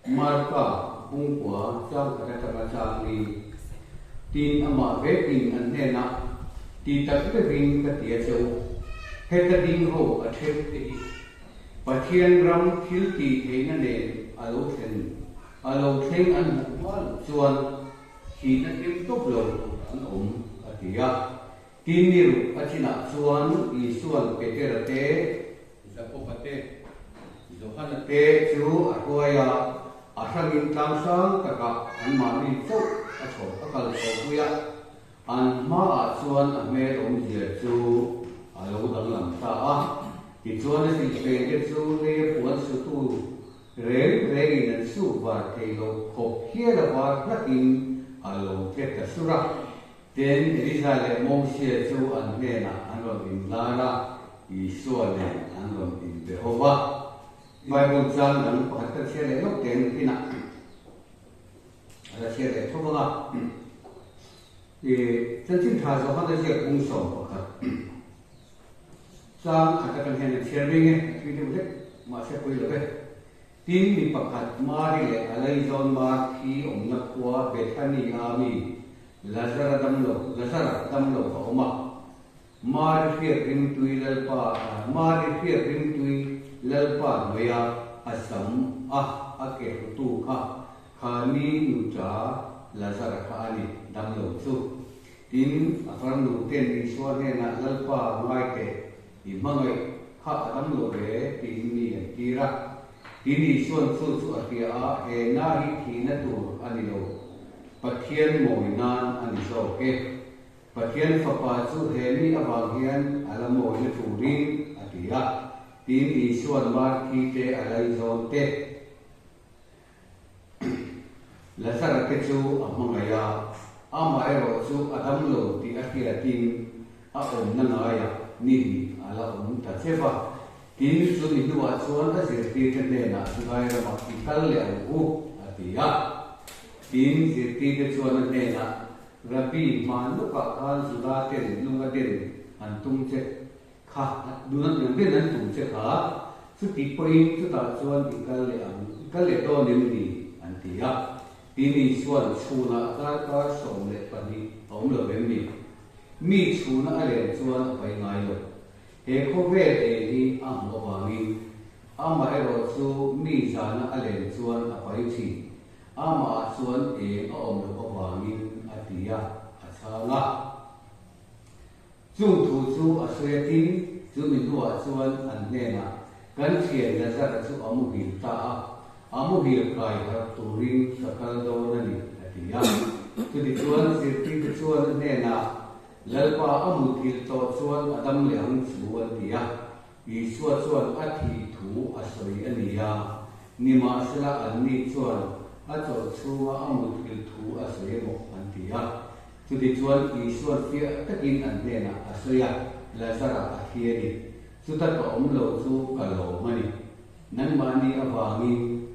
Marka bungkua chang khat atanga chang ni. Tin, amah vekin an hnenah, Ti tak deuhin ka ti a che u, heta ding ho a then te hi Pathian ram thil tih theihna nen a lo thlen, a lo thleng an hmuh hma loh chuan thihna kem tawp lo tur an awm, a ti a. Tin, ni ruk a chinah chuan Isua'n Petera te, Jakoba te, Johana te chu a hruai a, a hrangin tlang hrang takah anmahni chauh a chho a kal chhohpui a, an hmaah chuan a hmel awmzia chu a lo danglam ta a. Tichuan a silhfeng te chu leia puan sutu reng rengin an suk var thei loh khawp hial a var hlakin a lo tle ta sur a. Tin, Elija leh Mosia chu an hnenah an rawn inlar a, Isua nen an rawn inbe ho va. Bible chang dang pakhat ka chhiar leh lawk teng inah a la chhiar leh tho vang a. I chanchin tha Johana ziak bung 11 chang khat atang hian a chhiar mai nge, a thui deuh hlek, mahse pawi lo ve. Tin, mi pakhat Mari leh a laizawn Marthi awmna khua Bethany a mi Lazara damlo, Lazara damlo a awm a. Mari hriak ringtui Lalpa, Mari hriak ringtui Lalpa hnuaia a sam a a ke hrutu kha, kha ni nuṭa Lazara kha a ni, damlo chu. Tin, a farnu ten Isua hnenah Lalpa ngai teh, I hmangaih kha a dam lo ve tiin mi an tir a. Tin Isuan chu chu a hria a, he na hi thihna tur a ni lo, Pathian mawi nan a ni zawk e. Pathian Fapa chu he mi avang hian a la mawina turin a ti a. Tin Isuan Marthi te a laizawn te. Lazara te chu a hmangaih a, amaherawh chu a dam lo tih a hriatin a awmna ngaiah ni hnih a la awm ta che va. Tin, chumi hnuah chuan a zirtirte hnenah Jurai ramah i kal leh ang u, a ti a. Tin, zirtirte chuan a hnenah, Rabbi, hmaan lawkah khan Juda ten lunga den an tum che Kha, nuna nung den an tum che kha, chuti pawhin chutah chuan i kal leh ang, i kal leh dawn em ni? an ti a. Tin Isua'n chhunah darkar 12 a awm lo em ni? Mi chhuna a len chuan a pai ngai lo. He khawvel ei hi a hmuh avangin, amaherawh chu mi zana a len chuan a pai thin. Amahah chuan eng a awm loh avangin a ti a, a chhang a. Chung thu chu a sawi a tin, chu mi hnuah chuan an hnenah, Kan thian Lazara chu a muhil ta a, a muhil kai harh turin ka kal dawn a ni, a ti a. Chutichuan zirtirte chuan a hnenah, Lalpa a muthilh tawh chuan a dam leh ang chu, an ti a. Isua chuan a thih thu a sawi a ni a, nimahsela anni chuan a chawlh chhunga a muthilh thu a sawi emaw an ti a. Chutichuan Isua'n fiah takin an hnenah a sawi a, Lazara a thi a ni. Chuta ka awm lo chu ka lawm a ni. Nangmahni avangin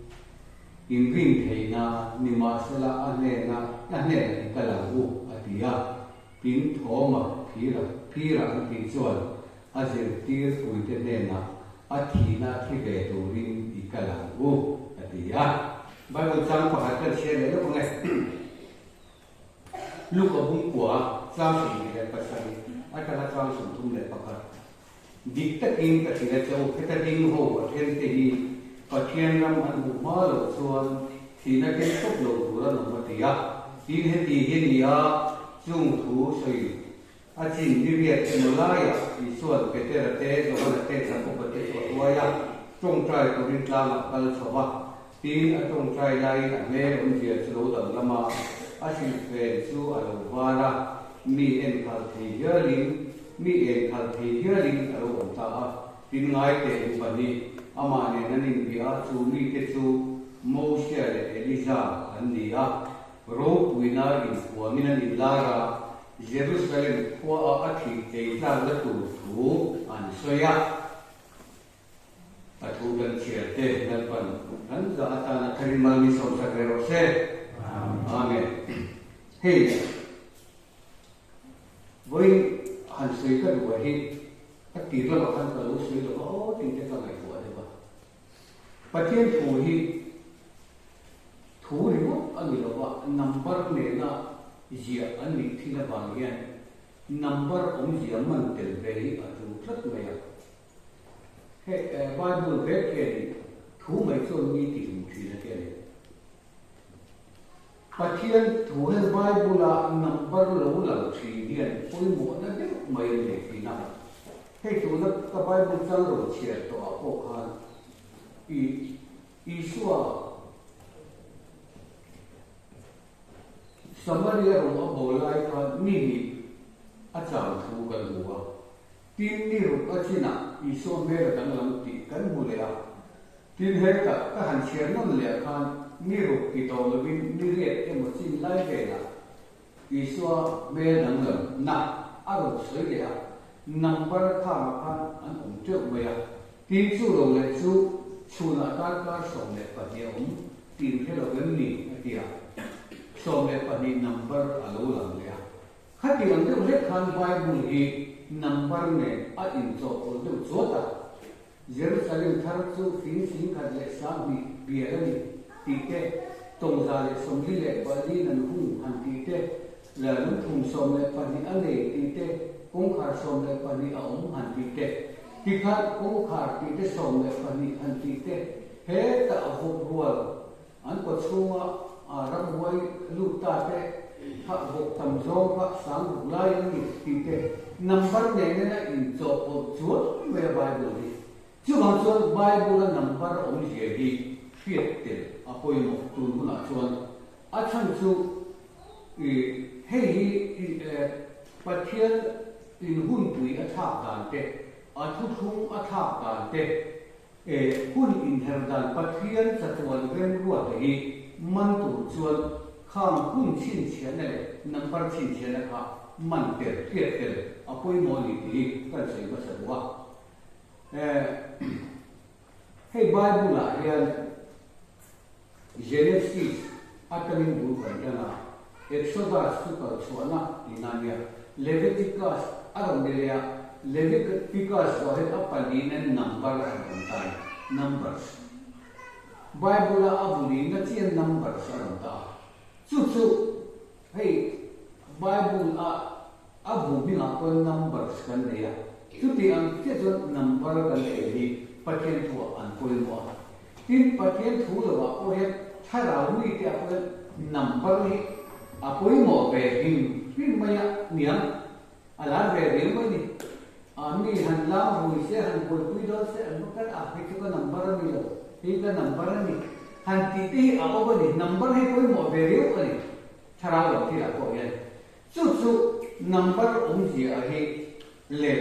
inrin theihna nimahsela a hnena a hnenah i kal ang u, a ti a. Tin, Thawma phira phira an tih chuan a zirtir puite hnenah a thihna a thi ve turin i kal ang u, a ti a. Bible chang pakhat kan chhiar leh lawk ang e. Luka bungkua chang 27 atanga chang 31. Dik takin ka hrilh a che u, heta ding ho a then te hi Pathian ram an hmuh hma loh chuan thihna ken tawp lo tur an awm a ti a. Tin heti hi a ni a, chung thu sawi a chin ni riat emaw laiah Isua'n Petera te, Johana te, Jakoba te chu a hruai a, tawngtai turin tlangah kal chho va. Tin, a tawngtai laiin a hmel awmzia chu lo danglam a, a hrilhfen chu a lo var a, mi enkhal thei hialin, mi enkhal thei hialin a lo awm ta a. Tin, ngai teh mi pahnih, amah nen an inbia a, chu mite chu Mosia leh Elija an ni a, ropuina inhuamin an inlar a, Jerusalem khuaah a thih ei tlakna tur thu an sawi a. A thu kan chhiar te Lalpan kan zah atana tharin mal min sawmsak ve rawh se. Amen. Hei vawiin han sawi ka duh ah hi a tir lamah khan ka lo sawi lo va aw tih te ka ngaihtuah deuh a. Pathian thu hi. ah number nena ziah an nih thin avang hian number awmzia man tel ve hi a tul tlat mai a. Hei Bible vek hianin thu mai chuan mi ti hlum thin a ti a ni. Pathian thu heng Bible a number lo lang thin hian pawimawhna deuh mai an nei thin a. Hei tuna ka Bible chang rawn chhiar tawh ah pawh khan i Isua Samaria rawng a bawl lai khan mi hnih a chang thu kan hmu a. Tin, ni ruk a chinah Isua hmel a danglam tih kan hmu leh a. Tin, hetah ka han chhiar nawn leh ah khan ni ruk ti tawh lovin ni riat emaw chin lai velah Isua hmel danglam na a rawn sawi leh a, number khangah khan an awm teuh mai a. Tin, chu lo leh chu chhunah darkar 12 a awm tih hre lo em ni? a ti a. 12 number a lo lang leh a. Khati ang deuh hlek khan Bible hi number nen a inchawhpawlh deuh chuat a, Jerusalem thar chu fing 10,020 bial a ni tih te, 144 an hung han tih te, la lungphum 12 a nei tih te, kawngkhar 12 a awm han tih te, tikhan kawngkhar tih te 12 han tih te, hetah vawk rual An kawchhunga ramhuai lut ta te kha vawk tam zawng kha sang ruk lai an ni tih te number nen nen a inchawhpawlh chuan mai a Bible hi. Chuvang chuan Bible a number awmzia hi hriat tel a pawimawh tun hunah chuan a chhan chu hei hi Pathian in hunpui a thlak dan te, a thuthlung a thlak dan te, E hun inher dan Pathian chatuan remruata hi man tur chuan khang hun chhinchhiahna leh number chhinchhiahna kha man tel, hriat tel a pawimawh a ni tih hi kan sawi hmasa duh a. E hei Bible ah hian Genesis atangin bul kan tan a, Exodus chu kal chhuahna tihna a nia. Leviticus a rawn ni leh a, Leviticus zawh hian a palina number a rawn awm ta a ni, Numbers. Bible-a a bulina chian Numbers a rawn ta a. Chu chu hei Bible-a a bu hmingah pawhin Numbers kan nei a, chuti ang chiah chuan number kan nei hi Pathian thuah an pawimawh a. Tin, Pathian thu lovah pawh hian thlarau mite ah pawh hian number hi a pawimawh ve hrim hrim mai a niang, a lar ve riau mai ni. A mi han lam rui se, han buaipui dawn se, an va kal a, hei chu ka number a ni lo, hei ka number a ni, han tih te hi a awm a ni. Number hi pawimawh ve riau a ni thlarau lam thilah pawh hian. Chu chu number awmzia hi leh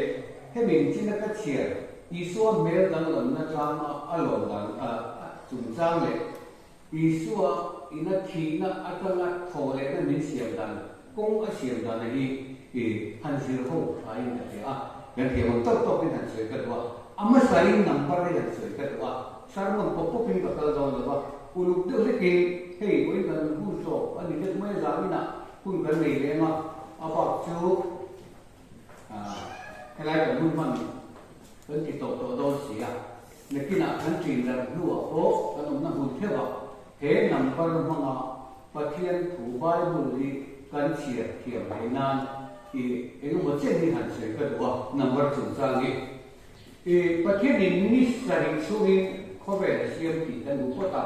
hemi inchina ka chhiar Isua hmel danglamna tlanga a lawm dan chungchang leh Isua ina thihna atanga thaw lehna min siam dan kawng a siam dana hi i han zir ho thain ka hria a, kan thiam ang tawk tawkin han sawi ka duh a, a hmasain number hi han sawi ka duh a, sermon pawp pawpin ka kal dawn lo va, uluk deuh hlekin hei vawiin kan hun hlawk a ni deuh mai a zaninah hun kan nei leng a, a bak chu. Helai kan hun hman kan ti tawh tawh dawn si a, nakinah kan ṭin darh hnuah pawh kan awmna hmun theuhah he number hmanga Pathian thu Bible hi kan chhiar thiam theih nan i engemaw chen hi han sawi ka duh a, number chungchang hi. I Pathianin ni sarih chhungin khawvel a siam tih kan hmu phawt a.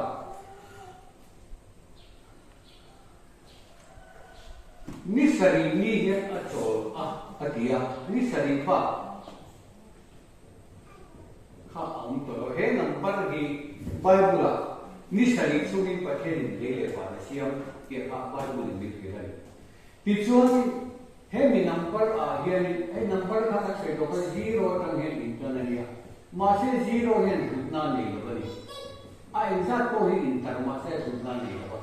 Ni sarih ni hian a chawl a a ti a, ni sarih bak kha a awm tawh lo. He number hi Bible ah ni sarih chungin Pathianin lei leh van a siam tih kha Bible in min hrilh a ni. Tichuan hemi number ah hianin hei number kha kan sawi tawh kha zero atang hian intan a nia, mahse zero hian hlutna a nei lo a ni. A engzat pawh hi intar mahse hlutna a nei lo a.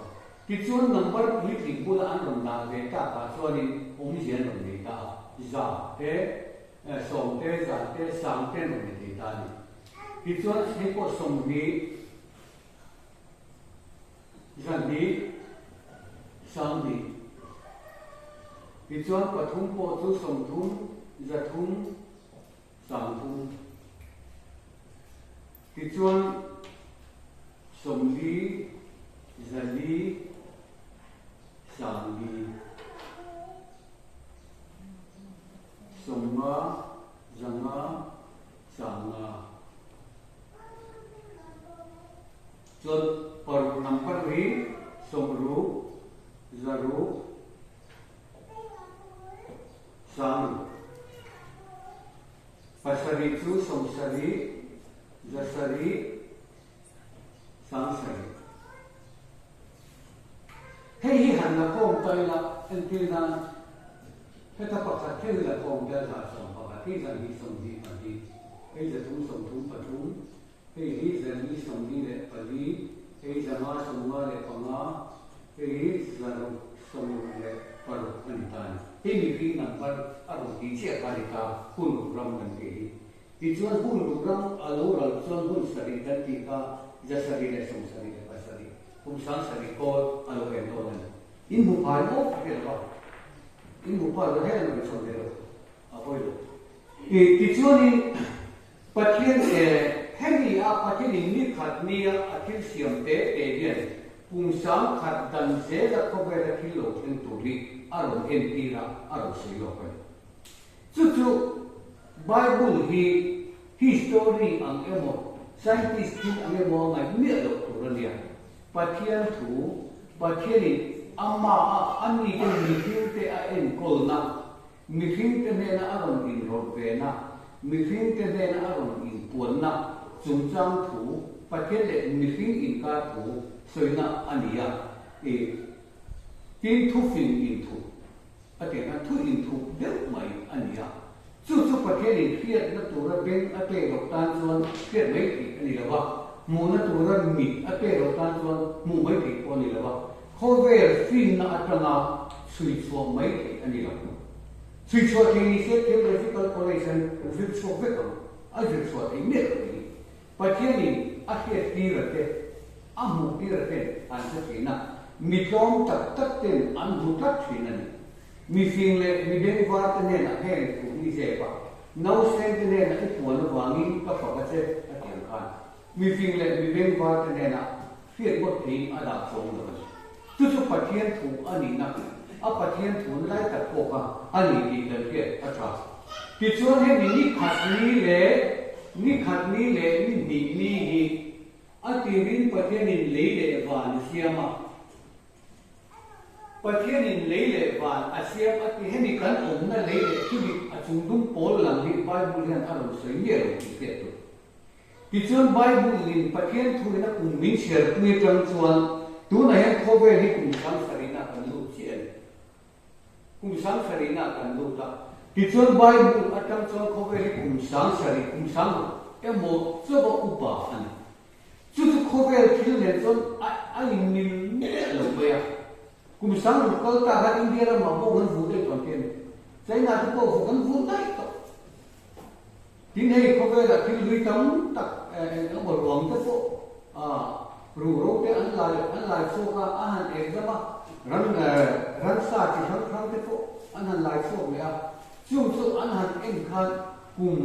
Tichuan number puitling bula an rawn dah ve tak ah chuanin awmzia an rawn nei ta a, za te, sawm te, za te, sang te an rawn nei thei ta a ni. Tichuan hei pawh 20, 200, 2000. Tichuan pathum pawh chu 30, 300, 30. Tichuan 40, 400. Paruk number hi sawmruk, zaruk, sangruk. Pasarih chu sawmsarih, zasarih, sangsarih. Hei hi han la khawm ta ila, entir nan heta pakhat thil la khawm tel 111, hei 2 22, hei 300 33, hei hi 424, hei 555, hei hi 666 a ni ta a ni. Hei mihring number a rawn tih chiah kha a ni ta, hun ruk ram kan tih hi. Tichuan hun ruk ram a lo ral chuan hun sarih kan tih kha 777 kum 7000 kawl a lo en dawn a ni. In hmu phai maw ka hre lo va, in hmu phai lo heng an rawn chhawn ve lo, a pawi lo. Tichuanin Pathian hemi a Pathianin ni khat nia a thil siam te te hian kum 10,000 dan zela khawvela thil lo thleng tur hi a rawn entir a, a rawn sawi lawk a ni. Chu chu Bible hi history ang emaw, scientist thil ang emaw a ngaih miah loh tur a nia. Pathian thu, Pathianin Amah a a mite mihringte a enkawlna, mihringte hnena a rawn inrawlh vena, mihringte hnena a rawn inpuanna chungchang thu, Pathian leh mihring inkar thu sawina a ni a. I tin thufing inthup. A ti khan thu inthup deuh mai a ni a. Chu chu Pathianin hriatna tura beng a pek loh tan chuan hriat mai theih a ni lo va, hmuhna tura mit a pek loh tan chuan hmuh mai theih pawh a ni lo va, khawvel finna atanga chhui chhuah mai theih a ni lo. Chhui chhuah thei ni se Theological College an zir chhuak vek ang, a zir chhuah theih miah loh hi. Pathianin a hriat tira te, a hmuh tira ten an hre thin a, mi tlawm tak tak ten an hmu tlat thin a ni. Mi fing leh mi bengvar te hnenah heng thu hi zep a, nausen te hnenah i puan avangin ka fak a che, a ti ang khan. Mi fing leh mi bengvar te hnenah hriat ngawt theiin a dah chuang lo a ni. Chu chu Pathian thu a nihna, a Pathian thu na lai tak pawh kha a ni tih kan hriat a tha. Tichuan hemi ni khat ni leh ni khat ni leh ni hnih ni hi a tirin Pathianin lei leh van a siam a. Pathianin lei leh van a siam a ti hemi kan awmna lei leh chumi a chung dum pawl lam hi Bible hian a rawn sawi miah lo tih hriat tur. Tichuan Bible-in Pathian thuin a kum min chhiarpui atang chuan tunah hian khawvel hi kum 70,000 kan lut chiah a ni. Kum 70,000 kan lut a. Tichuan Bible atang chuan khawvel hi kum 70,000, kum sang emaw chauha upa a ni. Chu chu khawvel thil nen chuan a inmil miah lo mai a. Kum 60,000 kal ta khan India ramah pawh kan vuh daih tawh ang che a ni. China te pawh vuh kan vuh daih tawh. Tin hei khawvelah thil hlui tam tak eng emaw ruang te pawh ruhro te an lai an lai chhuak a, an han exam a, ran ransa chi hrang hrang te pawh an han lai chhuak leh a, chung chu an han en khan kum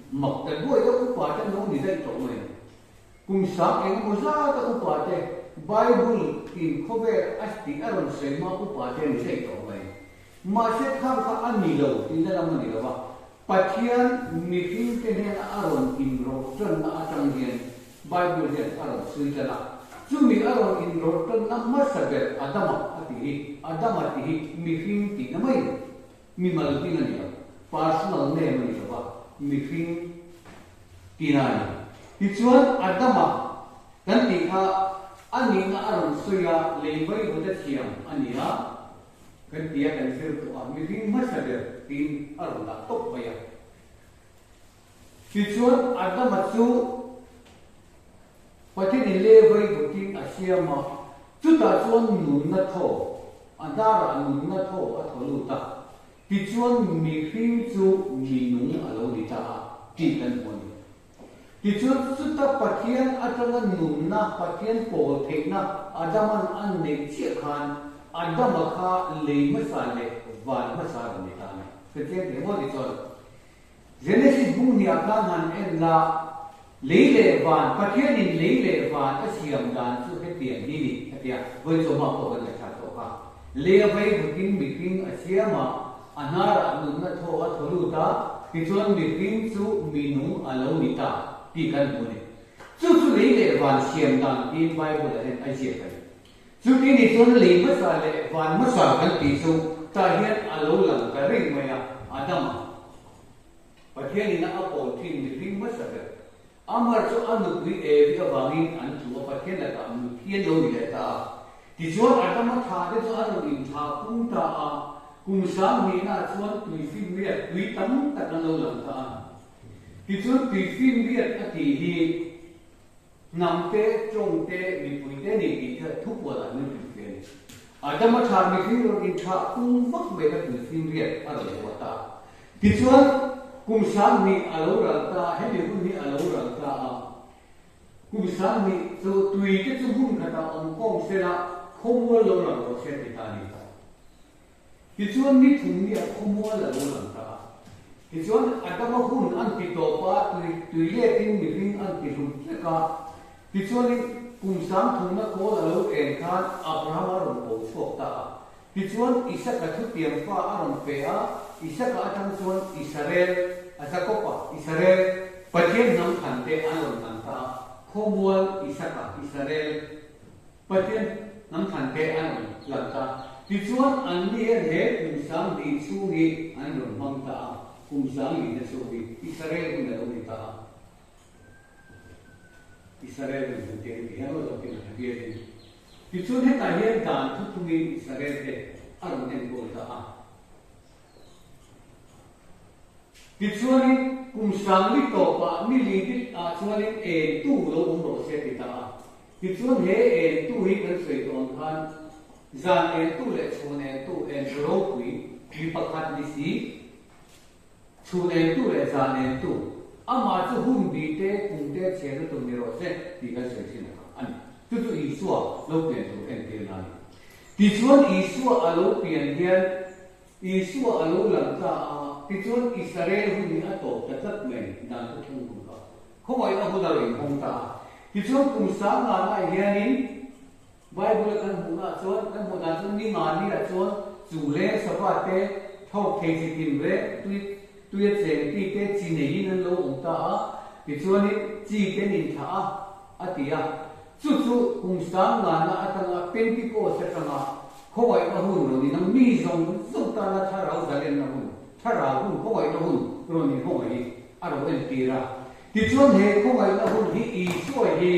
mak ta duai a upa te an lo ni daih tawh mai. Kum sang eng emaw zata upa te Bible in khawvel a tih a rawn sawi hma upa te an ni daih tawh mai. Mahse khang kha a ni lo tihna lam a ni lo va, Pathian mihringte hnena a rawn inrawlh tanna atang hian Bible hian a rawn sawi tan a. Chumi a rawn inrawlh tanna hmasa ber Adama a tih hi, Adama tih hi mihring tihna mai a ni. Mimal hming a ni lo, personal name a ni lo va, mihring tihna a ni. Tichuan Adama kan tih kha a nihna a rawn sawi a, lei vaivut a thiam a ni a. Kan ti a, kan zir tawh a, mihring hmasa ber tiin a rawn dah tawp mai a. Tichuan Adama chu Pathianin le vai vutin a siam a, chutah chuan nunna thaw, a hnarah nunna thaw a thaw lut a, tichuan mihring chu mi nung a lo ni ta a tih kan hmu a ni. Tichuan chuta Pathian atanga nunna, Pathian pawl theihna Adaman a neih chiah khan Adama kha lei hmasa leh van hmasa rawn ni ta a ni. Hrethiam thei maw tichuan Genesis bung hniah khan han en la, lei leh van, Pathianin lei leh van a siam dan chu hetiang hi ni a ti a, vawi chawhma pawh kan ngaihthla tawh kha. Lei a vei vutin mihring a siam a, A hnarah nunna thaw a thaw lut a, tichuan mihring chu mi nung a lo ni ta tih kan hmu a ni. Chu chu lei leh van siam dan tiin Bible-ah hian a ziak a ni. Chuti ni chuan lei hmasa leh van hmasa kan tih chu tah hian a lo lang ta reng mai a, Adama, Pathianin a pawl thin mihring hmasa ber, Amar chu a nupui Evi avangin an tlu a, Pathian lakah mithian lo ni leh ta a. Tichuan Adama thla te chu a rawn inthlah pung ta a, kum sanghnihnaah chuan tuifinriat tui tam tak an lo lang ta a. Tichuan tuifinriat a tih hi Hnam te, tawng te, mipui te ni tih kha thupualah min hrilh ve a ni. Adama tha mihring rawn inthah pung vak mai kha tuifinriat a rawn huah ta a. Tichuan, kum 2000 a lo ral ta a, hemi hun hi a lo ral ta a. Kum 2000 chu tui te chu hmun khatah awm khawm sela khawmual lo lang rawh se ti ta a ni. Tichuan ni thum ni ah khawmual a lo lang ta a. Tichuan Adama hun an ti tawp a, tui tui letin mihring an ti hlum vek a. Tichuanin kum sangthumna kawl a lo en khan Abraham a rawn ko chhuak ta a. Tichuan Isaka thutiang fa a rawn pe a, Isaka atang chuan Israel, a Jakob-a, Israel, Pathian hnam thlan te an rawn lang ta a, khawmual Isaka, Israel, Pathian hnam thlan te an rawn lang ta. Tichuan, an ni hian he kum 2000 chhung hi an rawn hmang ta a, kum sanghnih na chhung hi Israel hun a lo ni ta a. Israel hun hun te an ti hian aw zawkin a bialin. Tichuan, hetah hian dan thuthlungin Israel te a rawn enkawl ta a. Tichuanin, kum sangli tawpah ni li dik ah chuanin entu lo awm rawh se ti ta a. Tichuan he entu hi kan sawi tawh ang khan zan entu leh chhun entu entu ropui mi pakhat ni si, chhun entu leh zan entu, amah chu hun bi te kum te chhiarna tur ni rawh se tih kan sawi thin a ni. Chu chu Isua lo pian tur entirna a ni. Tichuan Isua a lo pian hian Isua a lo lang ta a, tichuan Israel hun hi a tawp ta tlat mai, dan thu thlung hun kha. Khawngaihna hun a rawn inhawng ta a. Tichuan kum sang nganah hianin Bible-a kan hmuhnah chuan, kan hmuh dan chuan ni ngani ah chuan chu leng sava te, thawk thei chi tin reng, tui tuia cheng ti te chi neiin an lo awm ta a, tichuanin chi te an inthlah a, a ti a. Chu chu kum sang ngana atanga Pentecost atanga khawngaihna hun rawn in ang mi zawng zawng tana thlarau zalenna hun, thlarau hun, khawngaihna hun rawn in hawngaih hi a ro entir a. Tichuan he khawngaihna hun hi Isua hi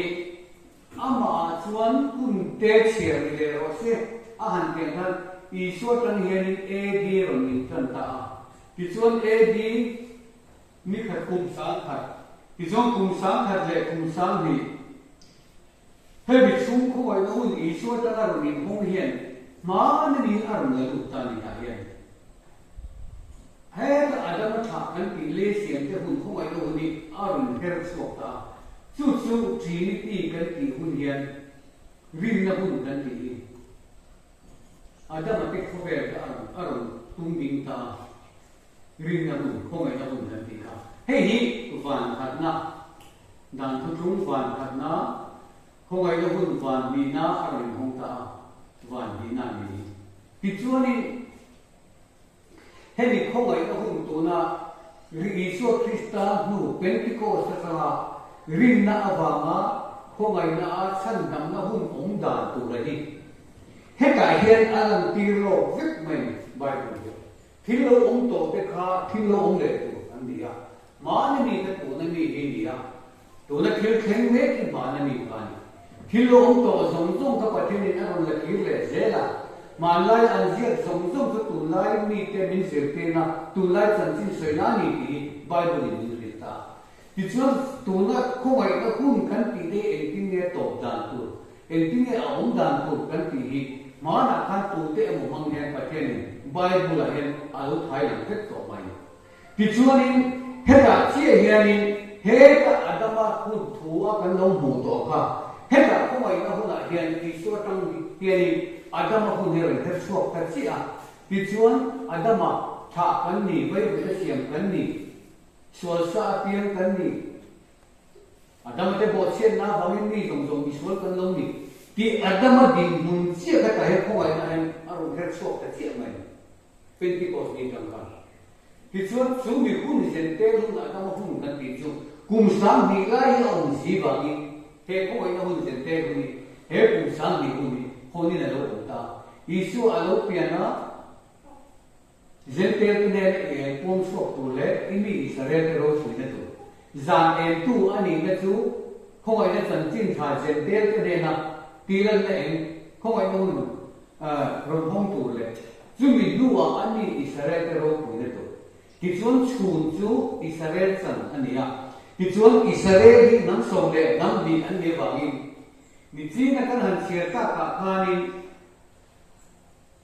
amahah chuan hun te chhiar ni leh rawh se a han tih ang khan Isua tang hianin AD rawn in tan ta a. Tichuan AD Ni khat kum 10,000, tichuan kum 10,000 leh kum 2000, hemi chhung khawngaihna hun Isua atanga rawn inhawng hian hmana niin a rawn la lut ta ni tah hian. Heta Adama thlah kan tih lei siamte hun khawngaihna hun hi a rawn her chhuak ta a, chu chu Trinity kan tih hun hian rinna hun kan tih hi Adama te khawvel kha a rawn tum ding ta a. Rinna hun, khawngaihna hun kan tih kha. Hei hi van khatna, dan thuthlung van khatna, khawngaihna hun van hnihna a rawn inhawng ta a, van hnihna a ni hi. Tichuanin, hemi khawngaihna hun tuna Isua Krista hnu Pentecost atanga rinna avanga khawngaihna a chhandamna hun awm dan tura hi hetah hian a lantir lawk vek mai Bible hian. Thil lo awm tawh te kha thil lo awm leh tur an ni a, hmana mi kha tuna mi hi ni a, tuna thil thleng mek hi hmana mi kha a ni. Thil lo awm tawh zawng zawng kha Pathianin a rawn la kir leh zel a, hmanlai an ziak zawng zawng chu tunlai mite min zirtirna, tunlai chanchin sawina a ni tih hi Bible-in min hrilh ta a. Tichuan, tuna khawngaihna hun kan tih te hi engtin nge tawp dan tur, engtin nge a awm dan tur kan tih hi hmanah khan tute emaw hmang hian Pathianin Bible-ah hian a lo thai lang vek tawh mai. Tichuanin, hetah chiah hianin heta Adama hun thu a kan lo hmuh tawh kha, hetah khawngaihna hunah hian Isua tang hianin Adama hun hi a rawn her chhuak ta chiah a. Tichuan, Adama thlah kan ni, Bible-a siam kan ni, Sual sa a piang kan ni. Adama te bawhchhiatna avangin mi zawng zawng misual kan lo ni tih Adama dinhmun chiah kha tah hian khawngaihna hian a rawn her chhuak ta chiah mai. Pentecost ni tang khan. Tichuan chu mi hun zen tel hun Adama hun kan tih chu kum 2000 lai hi a awm si vangin. He khawngaihna hun Jentail hun hi, he kum 2000 hun hi hawnin a lo awm ta. Isua a lo pian a, Jentail te hnena i eng puang chhuak tur leh i mi Israel te ropuina tur. Zan entu a nihna chu khawngaihna chanchin tha Jentail te hnena tilanna eng khawngaihna hun rawn hawng tur leh chumi hnuah a mi Israel te ropuina tur. Tichuan chhun chu Israel chan a ni a. Tichuan Israel hi hnam sawm leh hnam hnih an nih avangin Nichina kan han chhiar takah khanin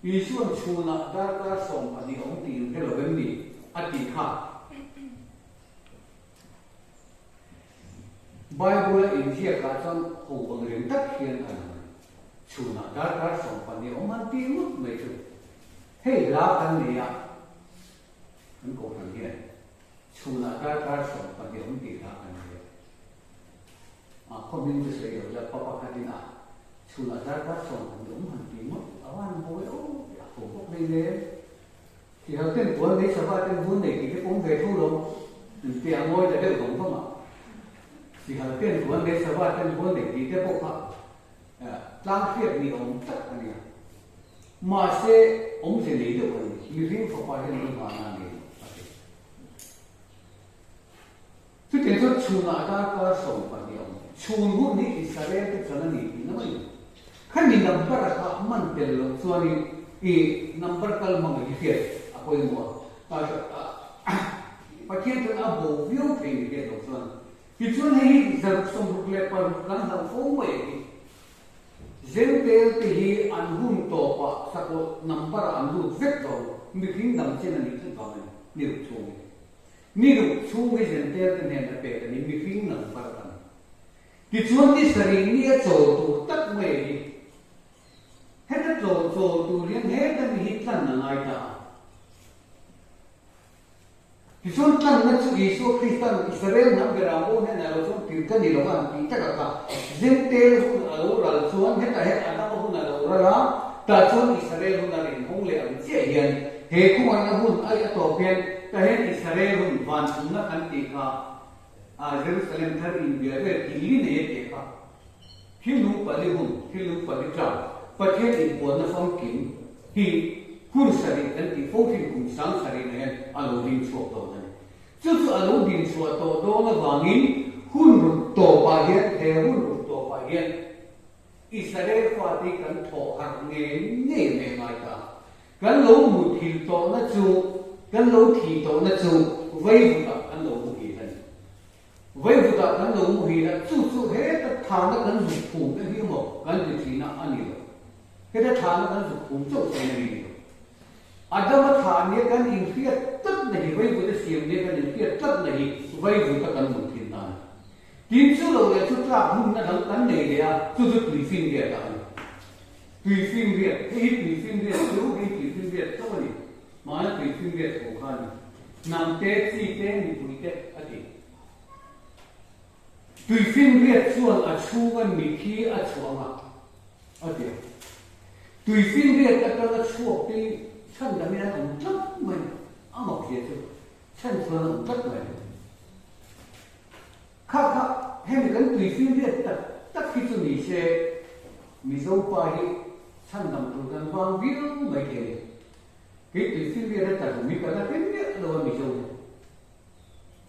Isua'n chhunah darkar 12 a awm tih in hre lo em ni? a tih kha. Bible-a inziakah chuan ho ang reng tak hian a lang a ni. Chhunah darkar 12 a awm han tih ngawt mai chu hei hla kan nei a, kan kohhran hian chhunah darkar 12 a awm tih hla kan nei a. A khaw hming chu sawi lo ila pa pakhatin a chhunah darkar 12 awm han tih ngawt a van hawi aw tih a ho bawk mai le. Tihal ten puan nei sava ten vun nei tih te pawh awm ve tho lo an ti a ngawi ta deuh vang vang a. Tihal ten puan nei sava ten vun nei tih te pawh kha tlang hriat ni awm tak a nia. Mahse awmze nei deuh a ni. Mihring fapa hian lu nghahna a nei lo a ti. Chutiang chuan chhunah darkar 12 a awm. Chhun hun hi Israel te chan a ni tihna mai. Khami number a kha man tel loh chuanin i number kal hmang hi hriat a pawimawh a. Pathian chuan a bo viau thei ni hriat loh chuan. Tichuan hei hi 666 kan hlauh fo mai a hi. Zentel te hi an hun tawpah sakawlh number ah an lut vek dawn. Mihring dang chen a nih tlat vang a ni. Ni ruk chhung hi. Ni ruk chhung hi Zentel te hnen a pek a ni, mihring number a ni. Tichuan ni sarih ni a chawl tur tak mai a hi. Heta tlaw chawl tur hian heta mi hi tlan a ngai ta a. Tichuan tlanna chu Isua Krista'n Israel hnam berah pawh hnenah lo chuan tir ka ni lo a an tih tak a kha. Zentel hun a lo ral chuan hetah hian Adama hun a lo ral a, tah chuan Israel hun a rinhawng leh ang chiah hian He khawngaihna hun ai a tawp hian ka hian Israel hun van chhunna kan tih kha a Jerusalem thar inbia vel thil li nei a tih kha thil nung pali hun, thil nung pali tlang, Pathian inpuanna famkim hi hun sarih kan tih fo thin kum 7000 ah hian a lo ding chhuak dawn a ni. Chu chu a lo din chhuah tawh dawn avangin hun ruk tawpah hian he hun ruk tawpah hian Israel fate kan thawh harh ngei ngei mai a ngai ta. Kan lo muthilh tawhna chu, kan lo thih tawhna chu vaivutah kan lo muhil a ni. Vaivutah kan lo muhil a, chu chu heta thana kan zuk phum te hi emaw kan ti thin a, a ni lo. Heta thana kan zuk phum chauh chuan a ni lo. Adama thah nia kan inhriat tlatna hi, vaivut a siam nia kan inhriat tlatna hi vaivuta kan muthilh na a ni. Tin, chu lo leh chu tlak hmunna dang kan nei leh a, chu chu tuifinriat ah a ni. Tuifinriat, hei hi tuifinriat chu hei tuifinriat chauh a ni. Mahni tuifinriat tho kha a ni. Hnam te, chi te, mipui te a ti. Tuifinriat chuan a chhunga mithi a chhuah ang a, a ti a. Tuifinriat atanga chhuak te hi chhan dangin an awm tlat mai, a mak zia chu chhan chuan an awm tlat mai. Kha kha hemi kan tuifinriat tak tak hi chu ni se Mizo pa hi chhandam tur kan vang viau mai thei a ni. Kei tuifinriat a tla hlum hi ka la hre miah lo a Mizo hi.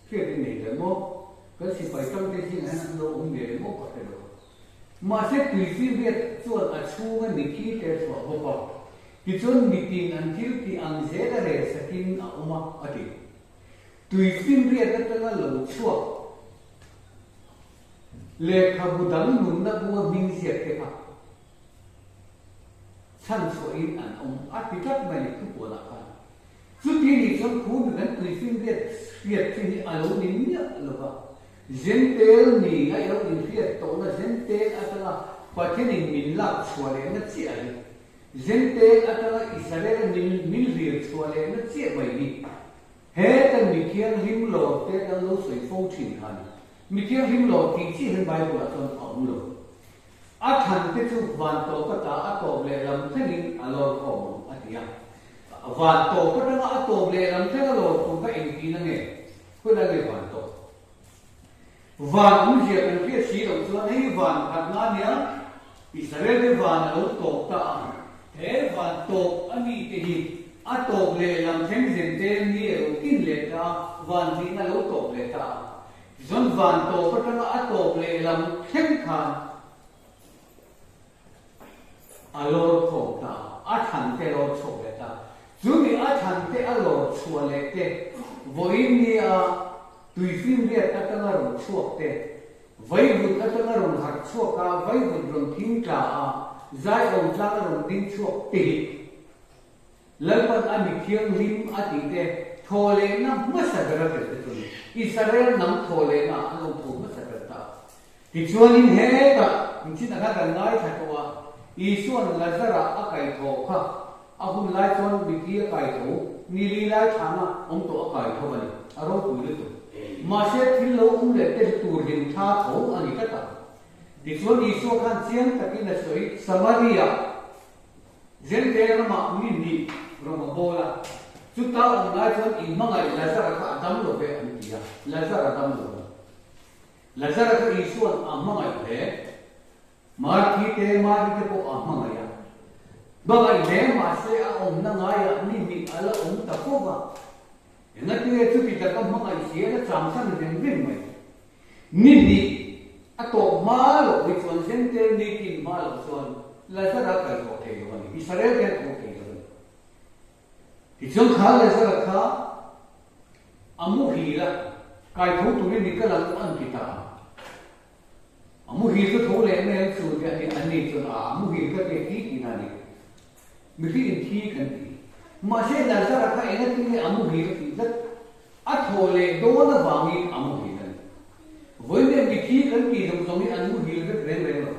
Hriat in nei hle maw? Kan sipai tangte zingah hian an lo awm ve maw ka hre lo. Mahse tuifinriat chuan a chhunga mithi te chhuah bawk a, tichuan mitin an thil tih ang zel a rel sakin a awm a, a ti. Tuifinriat atanga lo chhuak lehkhabu dang nunna bunga hming ziak te kha chhan chhuahin an awm a ti tlat mai ni thupuanah khan. Chuti nih chuan khu mi kan tuifinriat hriat thin hi a lo ni miah lo va, Zentel ni a ilo inhriat tawhna Zentel atanga Pathianin min lak chhuah lehna chiah hi Zentel atanga Israel min min hlir chhuah lehna chiah mai hi He kan mi thianghlim lo te kan lo sawi fo thin kha a ni. Mi thianghlim lo tih chiah hian Bible ah chuan a awm lo. A thlan te chu van tawp ata a tawp leh lam thlengin a lawr khawm ang a ti a. Van tawp atanga a tawp leh lam thleng a lawr khawm kha engtin a nge? Khawi lai nge van tawp? Van awmzia kan hriat si loh chuan hei van khatna a nia, Israel te van a lo tawp ta a, he van tawp a mi te hi a tawp leh lam thleng zen te ni a lo kin leh ta a, van hnihna a lo tawp leh ta a. Tichuan van tawp atanga a tawp leh lam thleng khan a lawr khawm ta a, a thlan te a lawr chhuak leh ta. Chumi a thlan te a lawr chhuah leh te, vawiin nia tuifinriat atanga rawn chhuak te, vaivut atanga rawn harh chhuak a, vaivut rawn thing tla a, zaiawm tlang a rawn ding chhuak te hi Lalpan a mi thianghlim a tih te thawhlehna hmasa ber a tel te chu ni. Israel hnam thawhlehna ah an lo tho hmasa ber ta a. Tichuanin hetah nichin a kha kan ngaithla tawh a, Isua'n Lazara a kaitho kha a hun lai chuan mithi a kaitho, ni li lai thlana awm tawh a kaitho a ni, a ropui lutuk. Mahse thil lo awm leh te tur hlim thla tho a ni tlat a. Tichuan Isua khan chiang takin a sawi, Samaria Zente ramah mi hnih rawng a bawl a, chuta awm lai chuan inhmangaih Lazara kha a dam lo ve an ti a, Lazara dam lo a ni. Lazara kha Isua'n a hmangaih hle. Marthi te, Mari te pawh a hmangaih a. Hmangaih hle mahse a awmna ngaiah ni hnih a la awm ta fo va. Engatinge chuti taka hmangaih si a la changsan veng veng mai. Ni hnih a tawp hma loh hi chuan Zentel ni kin hma loh chuan Lazara kaihthawh thei lo a ni. Israel te an tho thei lo a ni. Tichuan kha Lazara kha a muhil a, kaitho turin i kal ang u an ti ta a. A muhil chu tho leh mai ang chu tih a ni, anni chuan a muhil ka ti a thi tihna a ni. Mihring in thi kan ti. Mahse Lazara kha engatin nge a muhil a tih tlat? A thaw leh dawn avangin a muhil a ni. Vawiin leh mithi kan tih zawng zawng hi an muhil vek reng reng lo.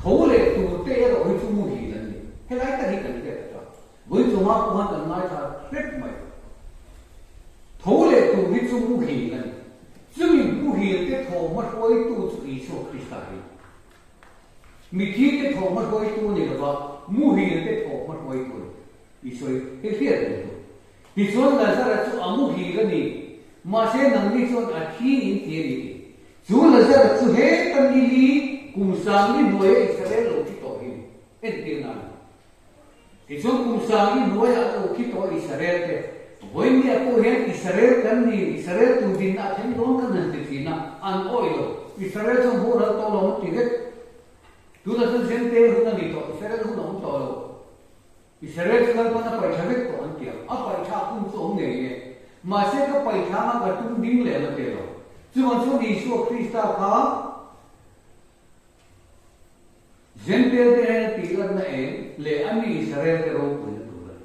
Tho leh tur te erawh hi chu muhil an ni. Helai tak hi kan hriat a tha. Vawiin chungah pawh khan kan ngaithla hrep mai. Tho leh tur hi chu muhil a ni. Chumi muhil te thaw hmahruaitu chu Isua Krista hi. Mithi te thaw hmahruaitu a ni lova, muhil te thaw hmahruaitu a ni. Isua hi hei hriat reng tur. Tichuan Lazara chu a muhil a ni, mahse nangni chuan a thi in ti a ni ti. Chu Lazara chu heta nili kum sangli hnuaia Israel lo thi tawh hi ni, entirna a ni. Tichuan kum sangli hnuaia an lo thi tawh Israel te, vawinia pawh hian Israel kan ni, Israel tu dinna a thleng dawn kan han ti thin a, an awih lo. Israel chuan boral tawh lo an ti vek. Tunah chuan Zente hun a ni tawh, Israel hun a awm tawh lo. Israel chu Lalpan a paihthla vek tawh an ti ang. A paihthla hun chu awm ngei e. Mahse ka paihthla anga ka tum ding leh la te lo. Chuvang chuan Isua Krista kha Jentail te hnena tih lanna eng leh a mi Israel te ropuina tur a ni.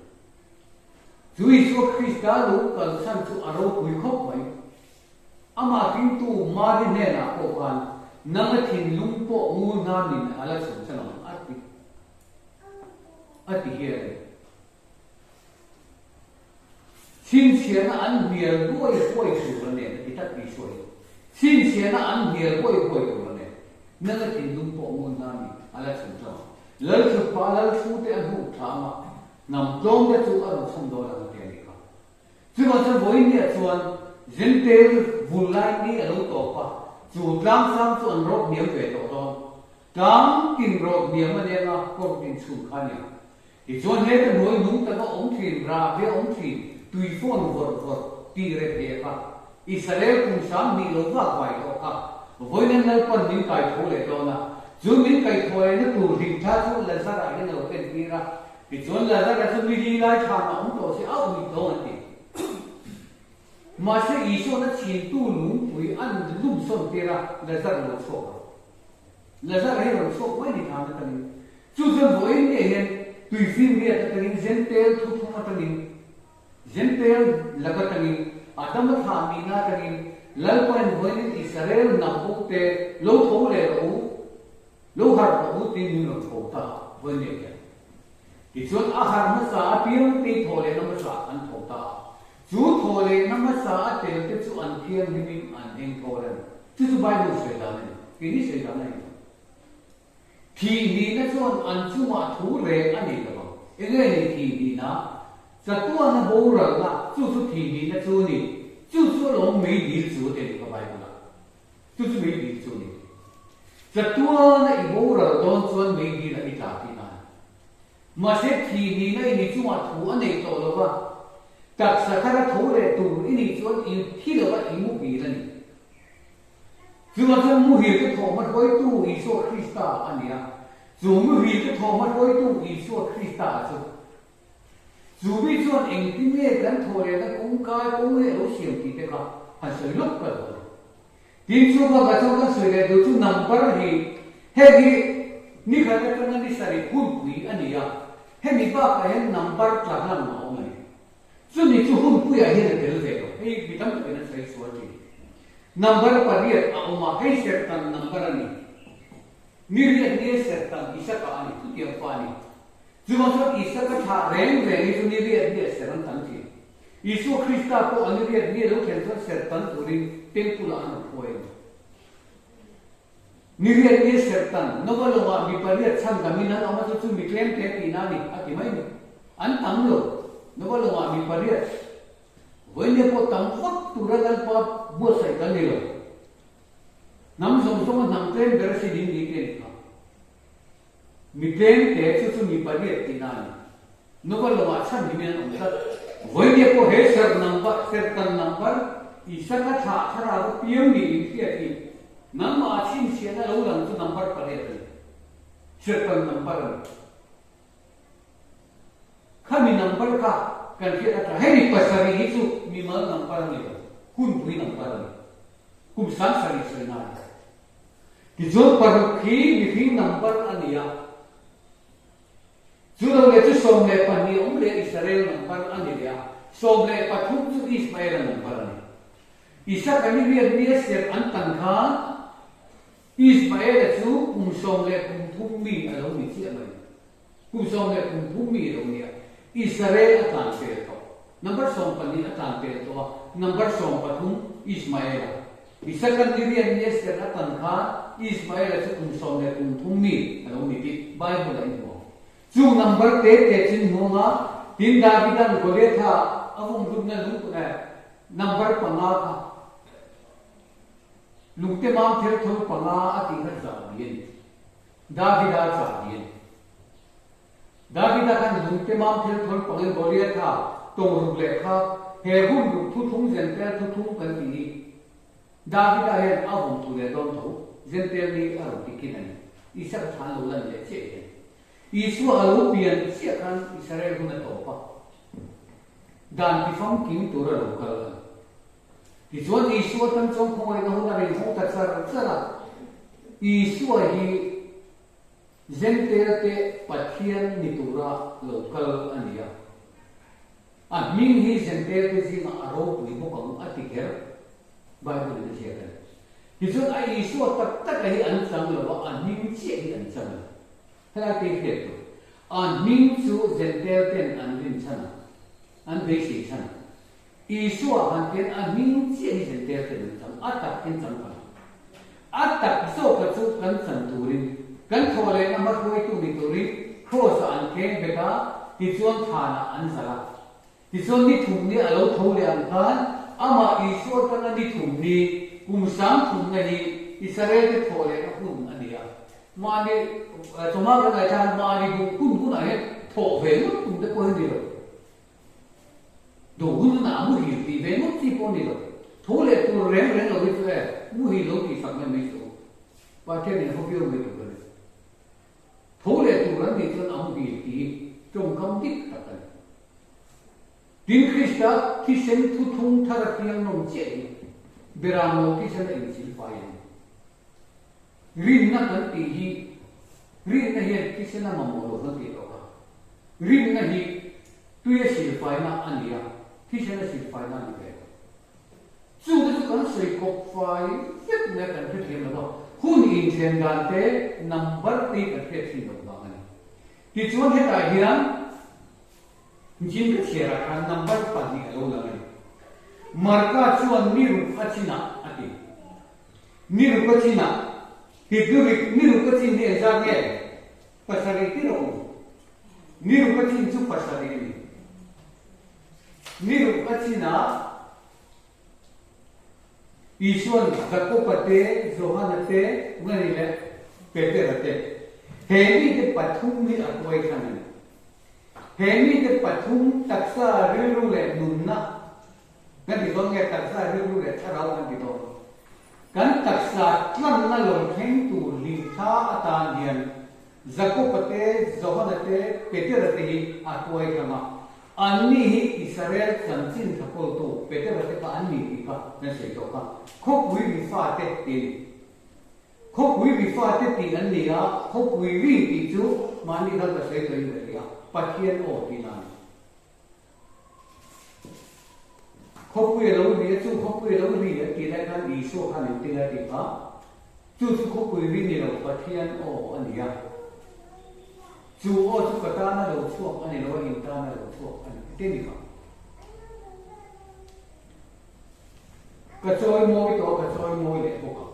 Chu Isua Krista lo kalsan chu a ropui khawp mai. Amah hringtu Mari hnenah pawh khan nanga thinlung pawh ngur hnamin a la chhun chang ang a ti. A ti hian a ni. Chhinchhiahna an hnial buai buai tur a nen a ti tlat Isua hi. Chhinchhiahna an hnial buai buai tur a nen. Nanga thinlung pawh ngun hna ni a la chhun tawh ang. Lalthutpa Lalthu te a hnuk thla ang a, hnam tlawm te chu a rawn chhawm dawn ang a ti a nih kha. Chuvang chuan vawiinniah chuan Zentel vul lai ni a lo tawp a, chu tlangsang chu an rawk hniam ve tawh dawn. Tlang tin rawt hniam a neng a, kawr tin chhun kha a nia. Tichuan heta hnuai nung taka awm thin, rah ve awm thin, tui fawn vawrh vawrh tih reh ve kha Israel kum sang hnih lo vak vai tawh kha vawiin Lalpan min kai tho leh dawn a, chu min kai tho lehna tur hlimthla chu Lazara hian a lo entir a, tichuan Lazara chu mi li lai thlan a awm tawh si a ui tawng an ti. Mahse Isua'n a chhintu lungpui an lumsawn tir a, Lazar lo chhuak a. Lazar hi rawn chhuak mai ni thlan atangin. Chu chuan vawiin nge hian tuifinriat atangin Zentel thuthlung atangin, Zentel lak atangin, Adama thlah nihna atangin Lalpain vawiin Israel hnam bawkte lo tho leh rawh u, lo harh rawh u tiin min rawn tho ta vawiin nge hian. Tichuan a harh hmasa apiang te thawh lehna hmasa an tho ta a. Chu thawh lehna hmasa a tel te chu an thianghlimin an eng thawl a ni. Chu chu Bible sawi dan a ni. Keini sawi dan a ni lo. Thih nihna chuan an chungah thu reng a nei lo ang. Enge ni thih nihna? Chatuana boralna chu chu thih nihna chu a ni. Chu chu alawm mei dil chu a ti a ni kha Bible ah. Chu chu mei dil chu a ni. Chatuana i boral dawn chuan meidil ah i tla tih na a ni. Mahse thi nihna i ni chungah thu a nei tawh lo va, taksa thara tho leh tur i nih chuan i thi lo va i muhil a ni. Chuvang chuan muhil te thawhhma hruaitu Isua Krista a ni a, chu muhil te thawhhma hruaitu Isua Krista chu Chu mi chuan engtin nge kan thawh lehna kawngkai kawng leh lo siam tih te kha han sawi lawk ka duh a ni. Tin, chu bakah chuan kan sawi leh duh chu number hi heng hi ni khat atanga ni sarih hunpui a ni a, hemi bakah hian number tla hlang a awm a ni. Chumi chu hunpuiah hian a tel ve lo, hei mi tam takin an sawi sual thin. Number pariat a awm a, hei serhtan number a ni. Ni riat nia serhtan Isaka a ni, chutiang fa a ni. Chuvang chuan Isaka thlah reng reng hi chu ni riat nia ser an tam thin. Isua Krista pawh a ni riat nia lo thlen chuan ser tam turin temple ah an rawn hruai a ni. Ni riat nia ser tan, Nova lawngah mi pariat chhan damin an awm a chu chu mi tlem te tihna a ni, a ti mai ni. An tam lo, Nova lawngah mi pariat vawinia pawh tam vak tura Lalpa buatsaih kan ni lo. Hnam zawng zawnga hnam tlem ber a si ding ni te a ni kha. Mi tlem te chu chu mi pariat tihna a ni. Nova lawngah chhan hi mian awm tlat. Vawinia pawh he ser number, sertan number, Isaka thlah thlarau a piang niin hriat hi nangmah a chhinchhiahna lo lang chu number pariat a ni. Sertan number a ni. Khami number kha kan hriat a tha. Hemi pasarih hi chu mimal number a ni lo, hunpui number a ni. Kum 7000 sawina a ni. Tichuan paruk hi mihring number a ni a, chu lo leh chu 12 awm leh Israel number a ni leh a, 13 chu Ismaela number a ni. Isaka ni riat nia serh an tan khan Ismaela chu kum 13 mi a lo ni chiah mai. Kum 13 mi a lo ni a, Israel a tlan pel tawh. Number 12 a tlan pel tawh a, number 13 Ismaela. Isaka ni riat ni Esther a tan khan Ismaela chu kum 13 mi a lo ni tih Bible ah in hmu ang. Chu number te te chu in hmu ang a, tin Davida'n Goliatha a vawm hlumna lung number panga kha lungte mam thel thawl panga a tih kha zah bi a ni. Davida chah bi a ni. Davida khan lungte mam thel thawl pangin Goliatha tawng ruk leh kha he hun ruk thuthlung Zentel thuthlung kan tih hi Davida hian a vawm tu leh dawn tho Zentel ni a rawn ti kin a ni. Isaka thlan lo lan leh chiah hian Isua a lo pian chiah khan Israel hun a tawp a, dan ti famkim tur a lo kal a ni. Tichuan Isua tan chuan khawngaihna hun a rinhawng ta char char a, Isua hi Zentail te Pathian ni tura lo kal a ni a. A hming hi Zentail te zingah a ropui bawk ang a ti kher Bible in a ziak a ni. Tichuan a Isua tak taka hi an chang lo a, a hming chiah hi an chang a ni. Helai te hi hriat tur. A hming chu Zentail ten an rin chhan a, an beisei chhan a. Isua han tian a hming chiah hi Zentail ten an chang, a tak hian chang pah lo. A tak zawka chu kan chan turin, kan thawh lehna hmahruaitu ni turin Kraws-ah an kheng bet a, tichuan thlanah an zalh a. Tichuan ni thum ni a lo tho leh ang khan amah Isua atanga ni thum ni kum 3000na hi Israel-te thawh lehna hun a ni a. Mahni, chawhma kan ngaihthla a, mahni duh hun hunah hian thawh ve ngawt tum te pawh hi ni lo. Duh hun hunah a muhil tih ve ngawt chi pawh a ni lo. Tho leh tur reng reng lo hi chu e, muhil lo tih sak mai mai suh u. Pathianin a haw viau mai tur a ni. Tho leh tur an nih chuan a muhil tih hi tawngkam dik tak a ni. Tin Krista thisen thuthlung thar a piang nawm chiah hi Beram lo thisen a inchil fai a ni. Rinna kan tih hi rinna hian thisen a mamawh lo kan tih tawh kha. Rinna hi tui a silfaina a ni a, thisen a silfaina a ni ve lo. Chungte chu kan sawi kawp fai vek mai a kan hrethiam lo va, hun inthen dan te number te hi kan hriat thin loh vang a ni. Tichuan hetah hian Jin ka chhiarah khan number pahnih a lo lang a ni. Marka chuan ni ruk a chinah a ti. Ni ruk a chinah, Hibru-rik ni ruk a chin hi engzat nge? Pasarih tir a awm. Ni ruk a chin chu pasarih a ni. Ni ruk a chinah Isuan Jakoba te, Johana te, tunge ni le? Petera te. He mite pathum hi a tuai thlang a ni. He mite pathum taksa rilru leh nunna kan ti dawn nge taksa rilru leh thlarau kan ti dawn? Kan taksa tlanna lo thleng tur hlimthla atan hian Jakoba te, Johana te, Petera te hi a tuai thlang a. Anni hi Israel chanchin thakawltu Petera te kha an ni tih kha kan sawi tawk a. Khawpui ri fate ti a ni. Khawpui ri fate tih an ni a, khawpui ri tih chu mahni khan ka sawi tawhin ka hria, Pathian aw tihna a ni. Khawpui a lo ri a, chu khawpui a lo ri an tih lai khan Isua khan engtin nge a tih kha? Chu chu khawpui ri ni lo, Pathian aw a ni a. Chu aw chu ka tana lo chhuak a ni lo a, in tana lo chhuak a ni te ni kha. Ka chawi mawi tawh a, ka chawi mawi leh bawk ang.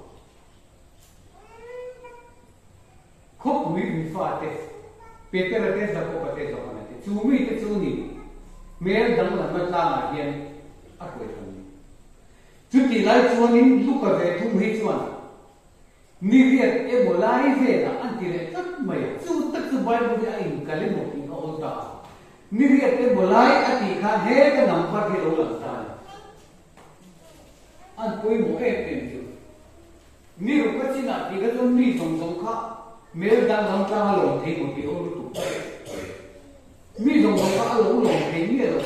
Khawpui mi fate, Petera te, Jakoba te, Johana te, chu mite chu ni hmel danglamna tlangah hian a hruai thang ni. Chutih lai chuanin Luka ve thung hi chuan ni riat emaw lai velah an ti leh tlat mai a, chu tak chu Bible hi a inkal emaw tih kha awl ta a, ni riat emaw lai a tih khan he ka number hi lo lang ta a ni. An pawimawh em em chu. Mi ruk a chinah tih kha chuan mi zawng zawng kha hmel danglam tlang a lawm thei maw tih a awm lutuk. Mi zawng zawng kha a lo lawm thei miah lo.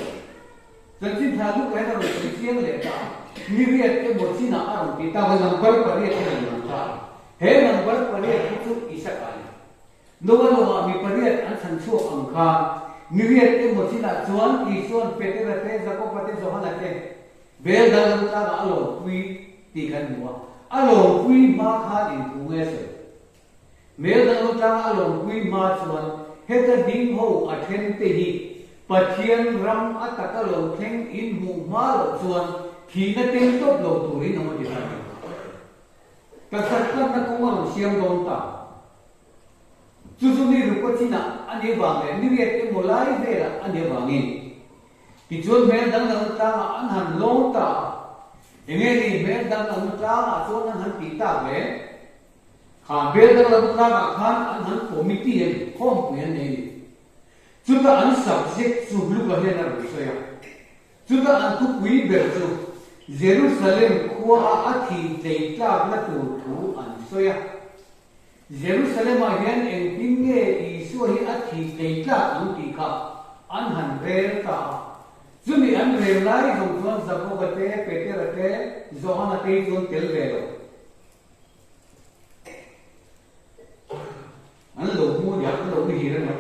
Chanchin tha luka hian a rawn sawi chiang leh ta a, mi riat emaw chinah a rawn ti ta a, number pariat hi a rawn lang ta a. He number pariat hi chu Isaka a ni. Noa lawngah mi pariat an chhan chhuak ang khan mi riat emaw chinah chuan Isua'n Petera te, Jakoba te, Johana te bel danglam tlangah a lawmpui tih kan hmu a. A lawmpui hma khan inthu nge sawi? Bel danglam tlangah a lawmpui hma chuan heta ding ho a then te hi Pathian ram a taka lo thleng in hmuh hma loh chuan thihna teng tawp lo turin awm a ti ta a ni. Taksa tlanna kawng a rawn siam dawn ta. Chu chu mi rukua chinah a nih avang leh mi riat emaw lai velah a nih avangin tichuan hmel dangdang tlangah an han lawm ta a. Enge ni hmel dangdang tlangah chuan an han tih tak le? Kha hmel dangdang tlangah khan an han committee a ni, khawmpui an nei a ni. Chuta an subject chu Luka hian a rawn sawi a. Chuta an thupui ber chu Jerusalem khuaa a thih tleitlakna tur thu an sawi a. Jerusalem-ah hian engtin nge Isua hi a thih tleitlak ang tih kha an han rel ta a. Chumi an rel lai zawng chuan Jakoba te, Petera te, Johana te hi chuan tel ve lo. An lo hmu a nia, an lo mihir a nia.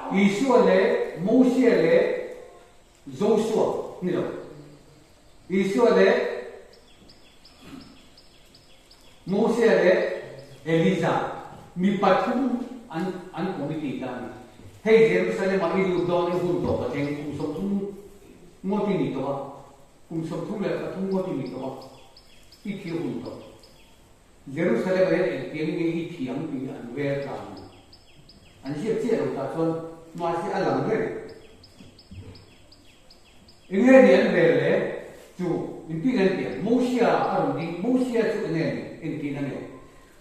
Isua leh Mosia leh Joshua ni lo. Isua leh Mosia leh Elija mi pathum an an committee ta a ni. Hei Jerusalem ah i lut dawn i hun tawp a thleng kum 30 ngawt i ni tawh a, kum 33 ngawt i ni tawh a, i thih hun tawp. Jerusalem ah hian engtiang nge i thiam tih an rel tlang a ni. An ziak chiah lo tah chuan mahse a lang reng. Enge ni an rel le? Chu engtin an ti ang? Mosia a rawn ding, Mosia chu enge ni? Engtin a nge?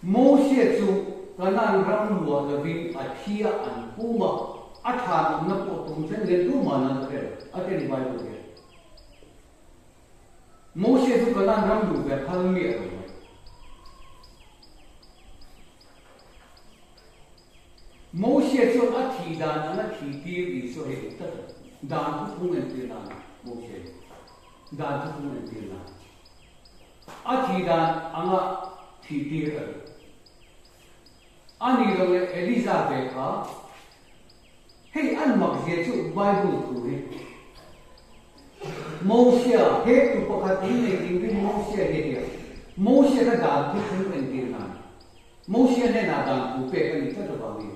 Mosia chu Kanaan ram luah lovin a thi a an pum a, a thlan awmna pawh tum thleng hian tuman an la hre lo, a ti a ni Bible hian. Mosia chu Kanaan ram luh ve phal miah lo mai. Mosia chuan a thih dan anga thih tir Isua hi dik tak a ni. Dan thufung entir nan Mosia hi dan thufung entir nan a thih dan anga thih tir a duh. A nih loh leh Eliza ve kha Hei an mak zia chu Bible thu hi. Mosia, he tu pakhat in nei ding rin Mosia hi a ti a. Mosia kha dan thu phung entir nan. Mosia hnenah dan thu pek a ni tlat avangin.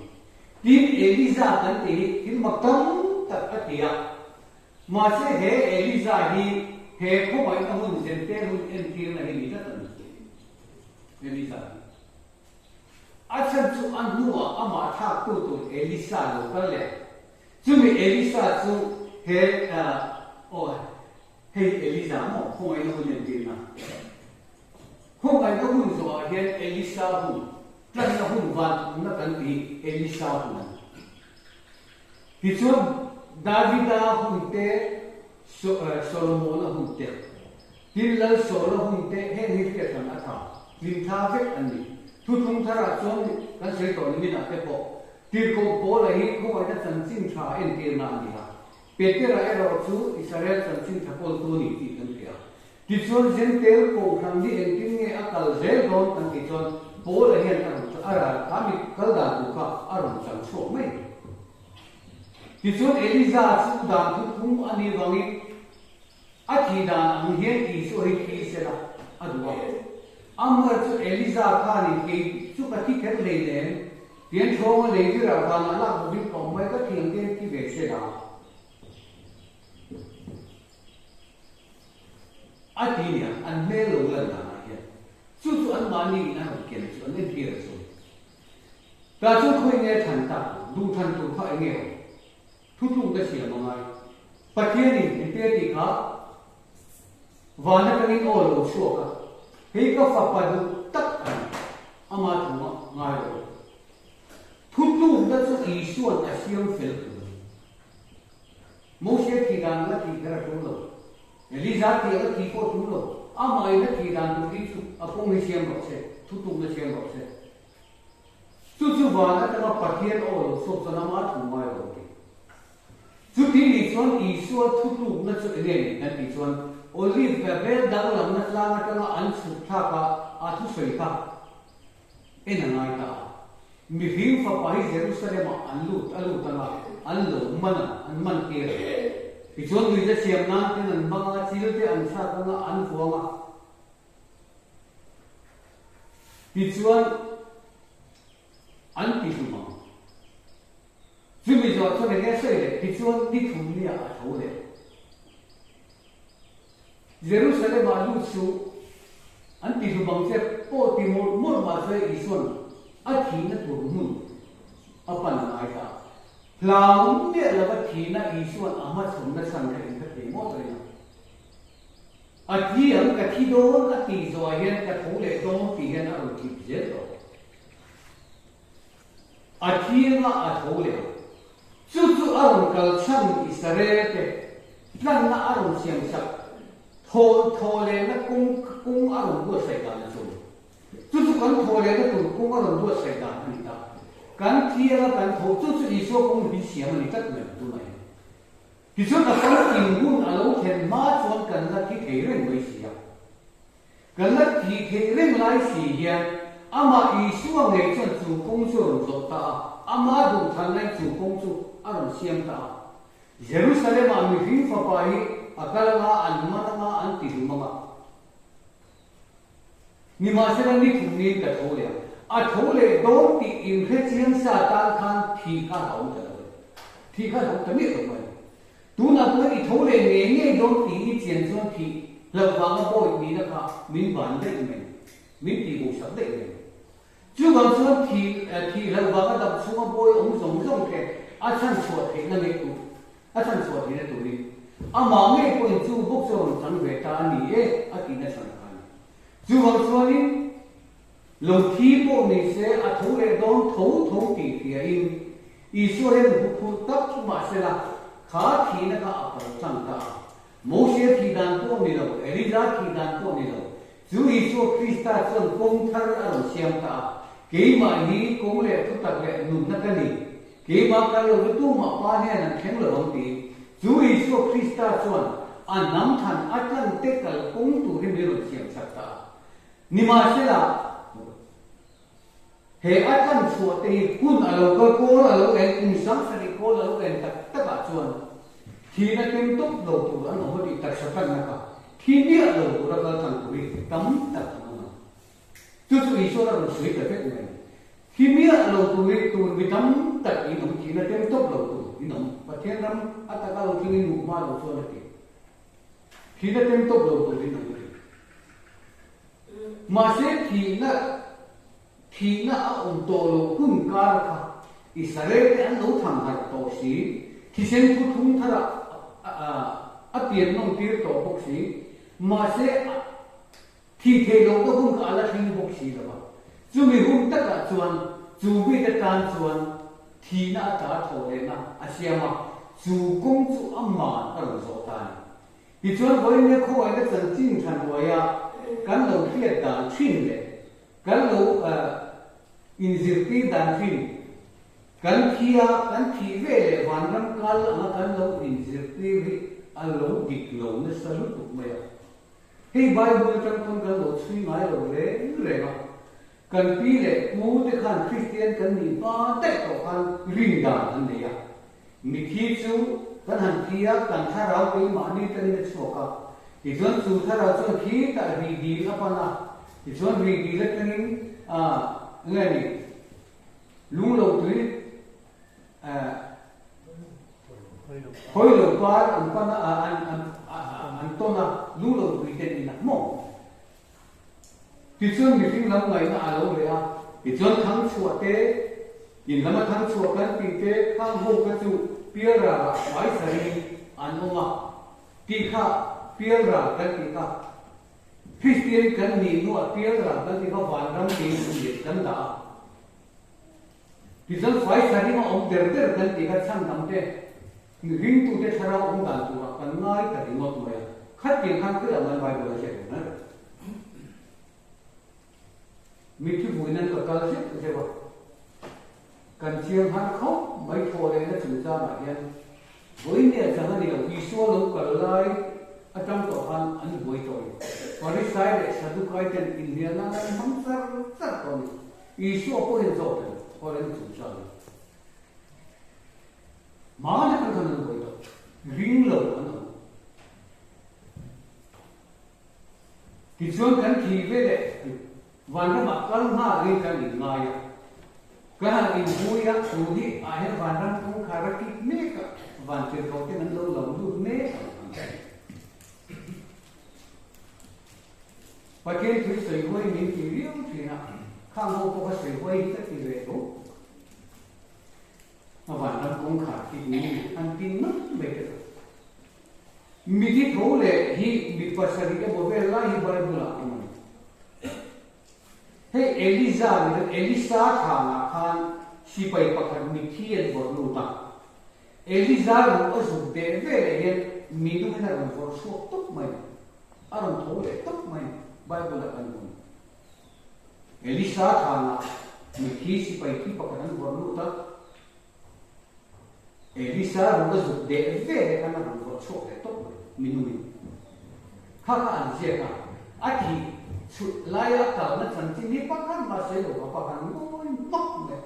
Tin, Eliza kan tih hi thil mak tam tak a ti a. Mahse he Eliza hi he khawngaihna hun Zente hun entirna hi ni tlat a ni. Eliza hi. A chhan chu a hnuah amah thlaktu tur Elisa lo kal leh. Chumi Elisa chu he aw hei Eliza maw khawngaihna hun entirna? Khawngaihna hun zawhah hian Elisa hun, tlanna hun vanthumna kan ti Elisa hun a ni. Tichuan, Davida hun te, Solomona hun te, tin Lal Saula hun te heng hi hriat hran a tha, hlimthla vek an ni. Thuthlung tharah chuan kan sawi tawh niminah te pawh Tirhkoh Paula hi khawngaihna chanchin tha entirna a ni a, Petera erawh chu Israel chanchin tha kawltu a ni tih kan hria. Tichuan Jentail kohhran hi engtin nge a kal zel dawn kan tih chuan Paula hian a rawn a ral kha mi kal dan tur kha a rawn chang chhuak mai. Tichuan Eliza chu dan thu phung a nih vangin a thih dan ang hian Isua hi thi sela a duh a. Amar chu Eliza khanin kei chu ka thi kher hleinem, tian thawnga lei virah vanah lak bawkin ka awm mai ka thiam te an thi ve sela. A ti nia, an hmel lo lan danah hian chu chu anmahni in a rawn ken chu an entir a chu. Tah chuan khawi nge than tak tur, duh than tur kha eng nge awm? Thutlukna siam a ngai. Pathianin engtia tih kha van atangin aw lo chhuak a, hei ka fapa duh tak a ni, ama thu ngai lo. Thutlukna chu Isua'n a siam fel tur a ni. Mose thih dan la thih kher a tul lo. Eliza tih la thih pawh tul lo. Amah in a thih dan tur hi chu a kawng hi siam rawh se, thutlukna siam rawh se. Chu chu van atanga Pathian aw lo chhuak chuan ama thu ngai lo ti. Chuti nih chuan Isua thutlukna chu enge ni kan tih chuan Olive bel danglamna tlang atanga an chhuk thlak a a thusawi kha en a ngai ta a. Mihring fapa hi Jerusalem-ah an lut a lut ang a, an lo man ang, an man tir ang. Tichuan nuihna siam nan ten an hmang ang a, chil te an thlak ang a, an vuang a. Tichuan an ti hlum ang. Chumi zawh chuan enge a sawi leh? Tichuan ni thum nia a tho leh. Jerusalem-ah lut suh, an ti hlu bang che pawh ti mawlh mawlh mahse Isua'n a thihna tur hmun a pan a ngai ta. Hlau miah lova thihna Isua'n a hmachhawnna chhan kha in hre thei maw ta ringa. A thi ang ka thi dawn a tih zawhah hian ka tho leh dawn tih hian a rawn tlip zel tawh. A thi anga a tho leh ang. Chu chu a rawn kal chhan Israel te tlanna a rawn siam sak thaw thaw lehna kawng kawng a rawn buatsaih dan a chu. Chu chu kan thaw lehna tur kawng a rawn buatsaih dan a ni ta. Kan thi anga kan tho chu chu Isua kawng hi siam a ni tlat mai ang tunah hian. Tichuan a famkim hun a lo thlen hma chuan kan la thi thei reng mai si a. Kan la tih theih reng lai si hian amah Isua ngei chuan chu kawng chu a rawn zawh ta a, ama duhthannain chu kawng chu a rawn siam ta a. Jerusalem-ah mihring fapa hi a kal anga, an man anga, an ti hlum anga. Nimahsela ni thum niin ka tho leh ang. A tho leh dawn tih inhre chiang sa tan khan thih kha a hlauhawm ta lo e. Thih kha a hlauhawm ta miah lo mai. Tunah pawhin i tho leh ngei ngei dawn tih i chian chuan thih hlauh vanga bawi nihna kha min ban daih mai, min tih bosak daih mai. Chuvang chuan thih thih hlauh vanga dam chhunga bawi awm zawng zawng te a chhan chhuah theihna ngei tur, a chhan chhuah theihna turin amah ngei pawhin chu bawk chu a rawn chang ve ta a ni e a tihna chhan kha a ni. Chuvang chuanin lo thi pawh ni se a tho leh dawn tho tho tih hriain Isua hian huphurh tak chu mahsela kha thihna kha a kal tlang ta a. Mosea thih dan pawh ni lo, Elija thih dan pawh ni lo, chu Isua Krista chuan kawng thar a rawn siam ta a. Keimah hi kawng leh thutak leh nunna ka ni, keimah kal lo chu tumah Pa hian an thleng lo ang tiin chu Isua Krista chuan a hnam than a tlan te kal kawng tur hi min rawn siam sak ta a. Nimahsela, He a tlan chhuah te hi hun a lo kal kawl a lo en kum 70 kawl a lo en tak tak ah chuan thihna kem tawp lo tur an awm a tih taksa tlanna kha thi miah lo tur a kal tlang tur hi tam tak an awm ang. Chu chu Isua a rawn sawi ta vek mai. Thi miah lo tur hi tur mi tam tak in awm thihna kem tawp lo tur in awm Pathian ram a taka lo thleng in hmuh hma lo chuan a ti. Thihna kem tawp lo tur in awm a ti. Mahse thihna thihna a awm tawh loh hun kar kha Israel te an lo thang harh tawh si, thisen thu thung tharah a pian nawm tir tawh bawk si. Mahse. Thih theih lohna hun kha a la thleng bawk si lo va. Chumi hun takah chuan chu mite tan chuan thihna a tla thawh lehna a siam a, chu kawng chu a man a rawn zawh ta a ni. Tichuan vawiin khawngaihna chanchin tha hnuaia kan lo hriat dan thin leh kan lo inzirtir dan thin, kan thi a, kan thih ve leh vanram kal anga kan lo inzirtir hi a lo dik lo nasa lutuk mai a. Hei Bible atang pawn kan lo chhui ngai lo reng reng a, kan pi leh pu te khan Kristian kan nih hma daih tawh khan rin dan an nei a. Mithi chu kan han thi a, kan thlarau keimahni tangin a chhuak a, tichuan chu thlarau chuan khitah ri dil a pan a, tichuan ri dil atangin ah nge ni lunglo tui eh Hawi lo par an pan a, an an an tawn a, lu lo tui ten in a hmawng. Tichuan mihring lam ngaihna a lo reh a, tichuan thang chhuah te, in lama thang chhuah kan tih te khang ho kha chu pialral ah hmai sarin an awm a, tih kha pialral kan tih kha Kristian kan nih hnuah pialral kan tih kha vanram tiin kan lian kan dah a. Tichuan fai sarim a awm der der kan tih kha chhandam te, ringtute thlarau awm dan turah kan ngai ta ringawt mai a, khatiang khan khawiah man Bible a hriat reng reng. Mitthi vui nan ka kal zeuh zeuh a, kan chiang har khawp mai thaw lehna chungchangah hian vawinia chang a ni lo, Isua lo kal lai atang tawh khan an buai tawh a ni. Farisai leh Sadukai ten inhnial nan an hmang char char tawh a ni. Isua pawhin zawk tel Kawleng chungchang hi hmana kan khan an buai tawh, ring lo an awm. Tichuan kan thih ve leh vanramah kal nghalin kan inngai a, kan han inbui a, chu hi ah hian vanram kawngkhar a kik mek a, vantirhkoh ten an lo lo lut mek ang an ti. Pathian thil sawi huai min ti viau thin a, khang ho pawh kha sawi huai hi ka ti ve tho. A vanram kawngkhar khi ni an ti ngam mai te kha. Mithi tho leh hi mi pasarih emaw vel lai hi Bible ah awm a ni. Hei Eliza ni lo Elisa thlanah khan sipai pakhat mithi an vawrh lut a. Eliza ruh a zuk deh veleh hian mi nungin a rawn vawrh chhuak tawp mai. A rawn tho leh tawp mai, Bible ah kan hmu. Elisa thlanah mithi sipai thi pakhat an vawrh lut a, Elisa ruh a zuk deh ve leh khan a rawn vawrh chhuak leh tawp mai, minungin. Kha kha an ziak a, a thih chhut laia a kalna chanchin hi pakhat mah sawi lo a pakhat ngawi hmak mai.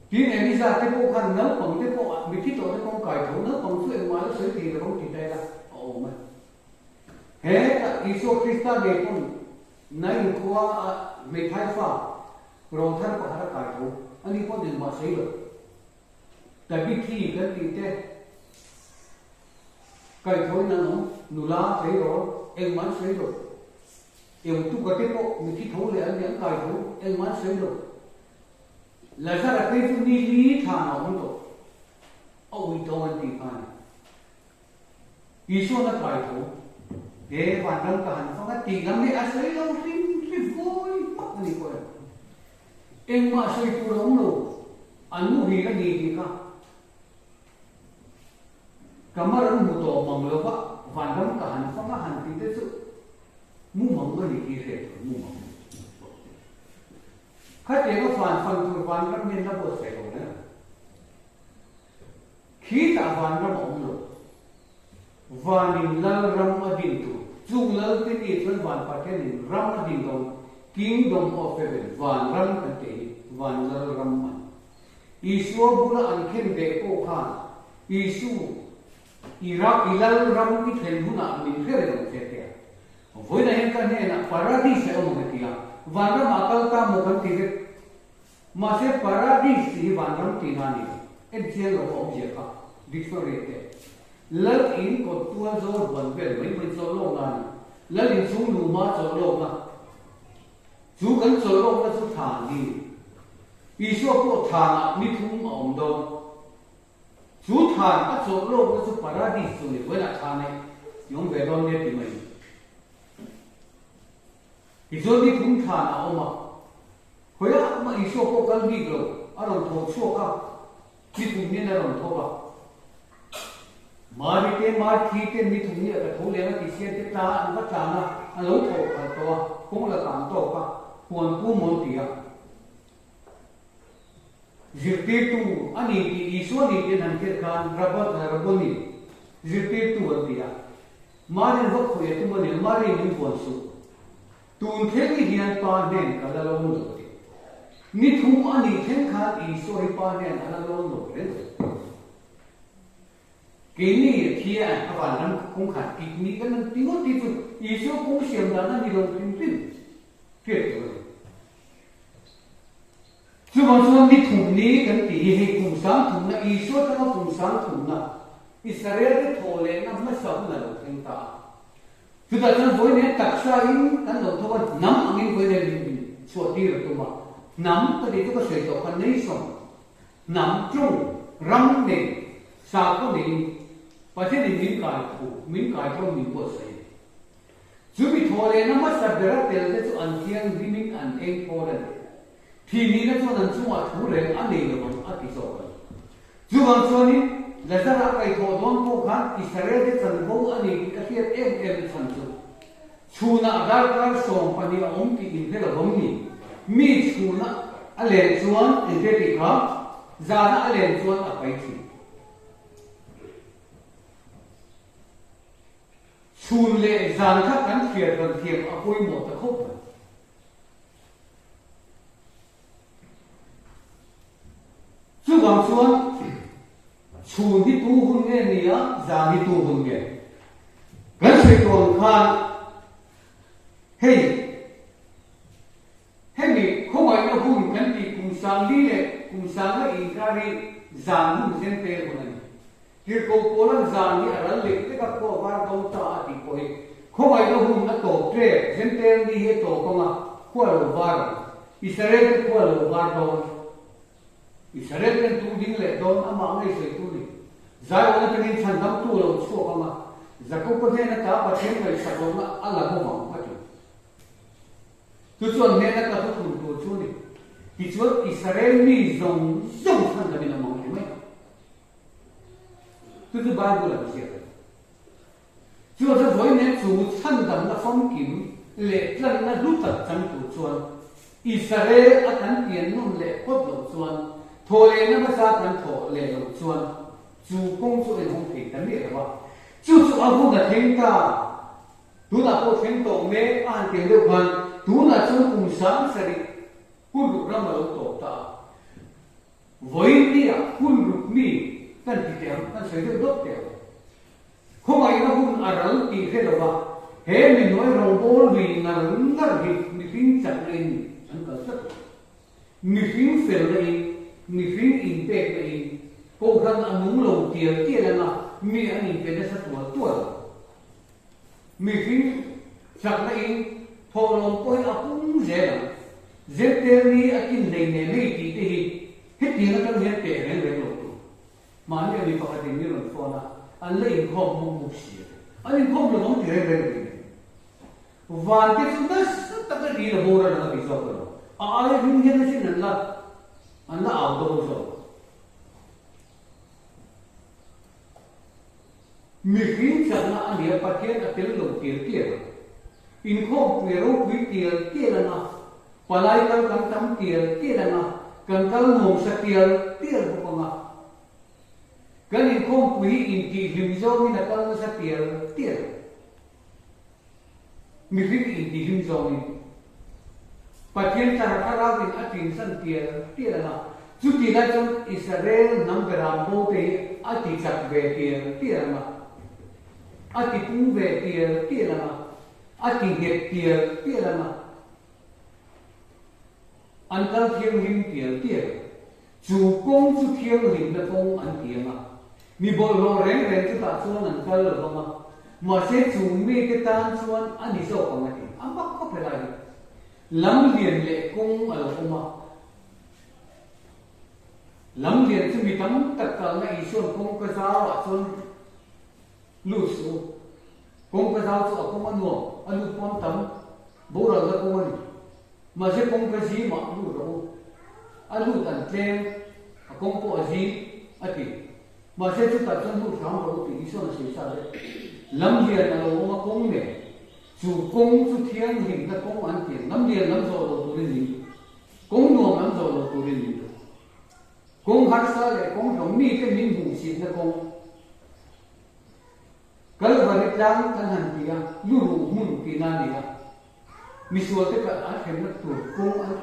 Tin, Eliza te pawh khan naupang te pawh mithi tawh te pawh an kai tho, naupang chu engmah la sawi thei lo ang ti ta ila a awm a. He Isua Krista ngei pawn Nain khua a hmeithai fa rawlthar pakhat a kai tho, ani pawn engmah sawi lo. Tabithi kan tih te kaithoin an awm, nula tleirawl engmah an sawi lo. Eng tuka te pawh mithi tho leh an ni an kai tho, engmah an sawi lo. Lazara phei chu ni li thlan a awm tawh, a ui tawng an tih kha a ni. Isuan a kai tho, he vanram ka han fang a tih lam hi a sawi lo hrim hrim vawi hmak a ni pawh em. Engmah sawi tur a awm lo, an muhil a ni tih kha. Kamar an hmu tawh mang lo va, vanram ka han fang a han tih te chu mumang a ni tih hriat tur mumang a ni. Khatiang a fan fan tur vanram hian la buatsaih lo reng a. Khitah vanram a awm lo. Vanin lal ram a din tur. Chung lal te ni chuan van Pathianin ram a din dawn, Kingdom of Heaven, vanram kan tih hi van lal ram a ni. Isua bula an khen beh pawh khan Isu, i ra, i lal ram i thlen hunah min hre reng ang che tia. Vawiinah hian ka hnenah Paradis a awm ang a ti a, vanramah a kal ta maw kan ti vek. Mahse Paradis tih hi vanram tihna a ni lo. En chiang lo a awmzia kha dictionary te. Lal in kawt tual zawl huan vel mai mai chawlh lawkna a ni. Lal in chhung luhma chawlh lawkna. Chu kan chawlh lawkna chu thlan hi ni. Isua pawh thanah ni thum a awm dawn. Chu than a chawlh lawkna chu paradis chu ni vawiinah than e. I awm ve dawn nia ti mai. Tichuan ni thum thlan a awm a, khawiah mah Isua pawh kal bik lo, a rawn tho chhuak a, ni thum hian a rawn tho a. Mari te, Marthi te ni thum nia ka tho leng a ti sian te tla an va tlan a, an lo tho khalh tawh a, kawng lakah an tawk a, huan pu mawn ti a. Zirtirtu a ni tih Isua ni tih an han hriat khan Rabboni, zirtirtu an ti a. Marin va khawih a tum a nia, Mari min buan suh. Tun thleng hi hian Pa hnen ka la lawn lo tih. Ni thum a nih thleng khan Isua hi Pa hnen a la lawn lo reng lo. Keini a thi a, a vanram kawngkhar kik ni kan han ti ngawt hi chu Isua kawng siam dan a ni lo hrim hrim hriat tur a ni. Chuvang chuan ni thum ni kan tih hi hei kum sang thumna, Isua tanga kum sang thumna, Israel-te thawh lehna hmasa hun a lo thleng ta a. Chutah chuan vawi nen taksa in kan lo tho a, hnam angin vawi nen min chhuah tir a tum a. Hnam ka tih chu ka sawi tawh kha nation, hnam, ṭawng, ram nei, sakhaw neiin Pathianin min kai thu, min kai tho min buatsaih a ni. Chumi thaw lehna hmasa bera tel te chu an thianghlimin an eng thawl a ni. Thihmihna chuan an chungah thu reng a nei lo ang a ti zawk a ni. Chuvang chuanin Lazara a kaihthawh dawn pawh khan Israel te chanvo a nei tih a hriat em em na chhan chu chhunah darkar 12 a awm tih inhre lo vang ni. Mi chhuna a len chuan engte tih kha zana a len chuan a pai thin. Chhun leh zan kha kan hriat ran thiam a pawimawh ta khawp mai. Chuvang chuan chhun hi tu hun nge ni a, zan hi tu hun nge? Kan sawi tawn khan hei hemi khawngaihna hun kan tih kum 4000 leh kum sangna inkar hi zan hun zentel hun a ni. Tirhkoh Paula'n zan hi a ral leh hlek a, khua var dawn ta a tih pawh hi khawngaihna hun a tawp ṭep, Zentail ni hi a tawp ang a, khua lo var ang. Israel te khua lo var dawn. Israel ten tung ding leh dawn, amah ngei sawitu ni. Zaiawn atangin chhandamtu a lo chhuak ang a, Jakob-a hnena ta Pathian ngaihsak lohna a la bawm ang, a ti. Chu chuan hnena ka thuthun tur chu a ni. Tichuan Israel mi zawng zawng chhandamin awm ang ti mai. Chu chu Bible an ziak a ni. Chu chu vawi nen chu chhandamna famkim leh tlanna hlu tak chang tur chuan Israel a kan pian nawn leh phawt loh chuan, thawh lehna hmasa kan thawh leh loh chuan chu kawng chu a inhawng thei ta miah lo a. Chu chu a hun a thleng ta. Tunah pawh thleng tawh mek a han tel deuh khan tunah chuan kum 7000 hun ruk ram a lo tawp ta a. Vawinia hun ruk mi kan ti teh ang, kan sawi deuh dawp teh ang. Khawngaihna hun a ral tih hre lova he mi hnuai rawngbawl lui ngar ngar hi mihring chakna in an kal tlat lo. Mihring felna in, mihring inpekna in kohhran a nung lo tial tial anga mi an inpe nasa tual tual ang. Mihring chakna in thawhlawm pawh hi a pung zel ang. Zentel ni a kin hlei ne mai tih te hi hetiang atang hian teh reng reng lo tur. Mahni a mi pakhat in mi rawn phone a, an la inkhawm mup mup si a. An inkhawm lo vang ti reng reng rih mai. Van te chu nasa taka ril a bawr a lang a ti zawk elo. A aia hming hian asin an la an la au dawn zawk. Mihring chakna a nia Pathian a tel lo tial tial a. Inkhawmpui a ropui tial tial ang a, palai kal kan tam tial tial ang a, kan kal nuamsa tial tial bawk ang a. Kan inkhawmpui hi intihhlim zawngin a kal nasa tial tial ang. Mihring intihhlim zawngin Pathian thlarau in a tinsan tial tial ang a, chuti lai chuan Israel hnam beram bo te hi a ti chak ve tial tial ang a, a ti pung ve tial tial ang a, a ti nghet tial tial ang a, an kal thianghlim tial tial ang. Chu kawng chu thianghlimna kawng an ti ang a, mi bawlhhlawh reng reng chutah chuan an kal lo vang a, mahse chu mite tan chuan a ni zawk ang a ti. A mak khawp helai hi. Lam lian leh kawng a lo awm a. Lam lian chu mi tam tak kalna Isuan kawng ka zauah chuan lut suh u. Kawngka zau chu a kawng a nuam, a lut pawh an tam, boralna kawng a ni. Mahse kawngka zimah lut rawh u. A lut an tlem, a kawng pawh a zim, a ti. Mahse chutah chuan lut hram rawh u tih Isua'n a sawi sa vek. Lamlian a lo awm a kawng nen, chu kawng chu thianghlimna kawng an ti ang. Lamlian lam zawh lo turin min duh. Kawng nuam lam zawh lo turin min duh. Kawng harsa leh kawng hlawm mite min hmuhsitna kawng. Kalvari tlang kan han ti a, lu ruh hmun tihna a ni a. Misualte kal an thlenna tur kawng an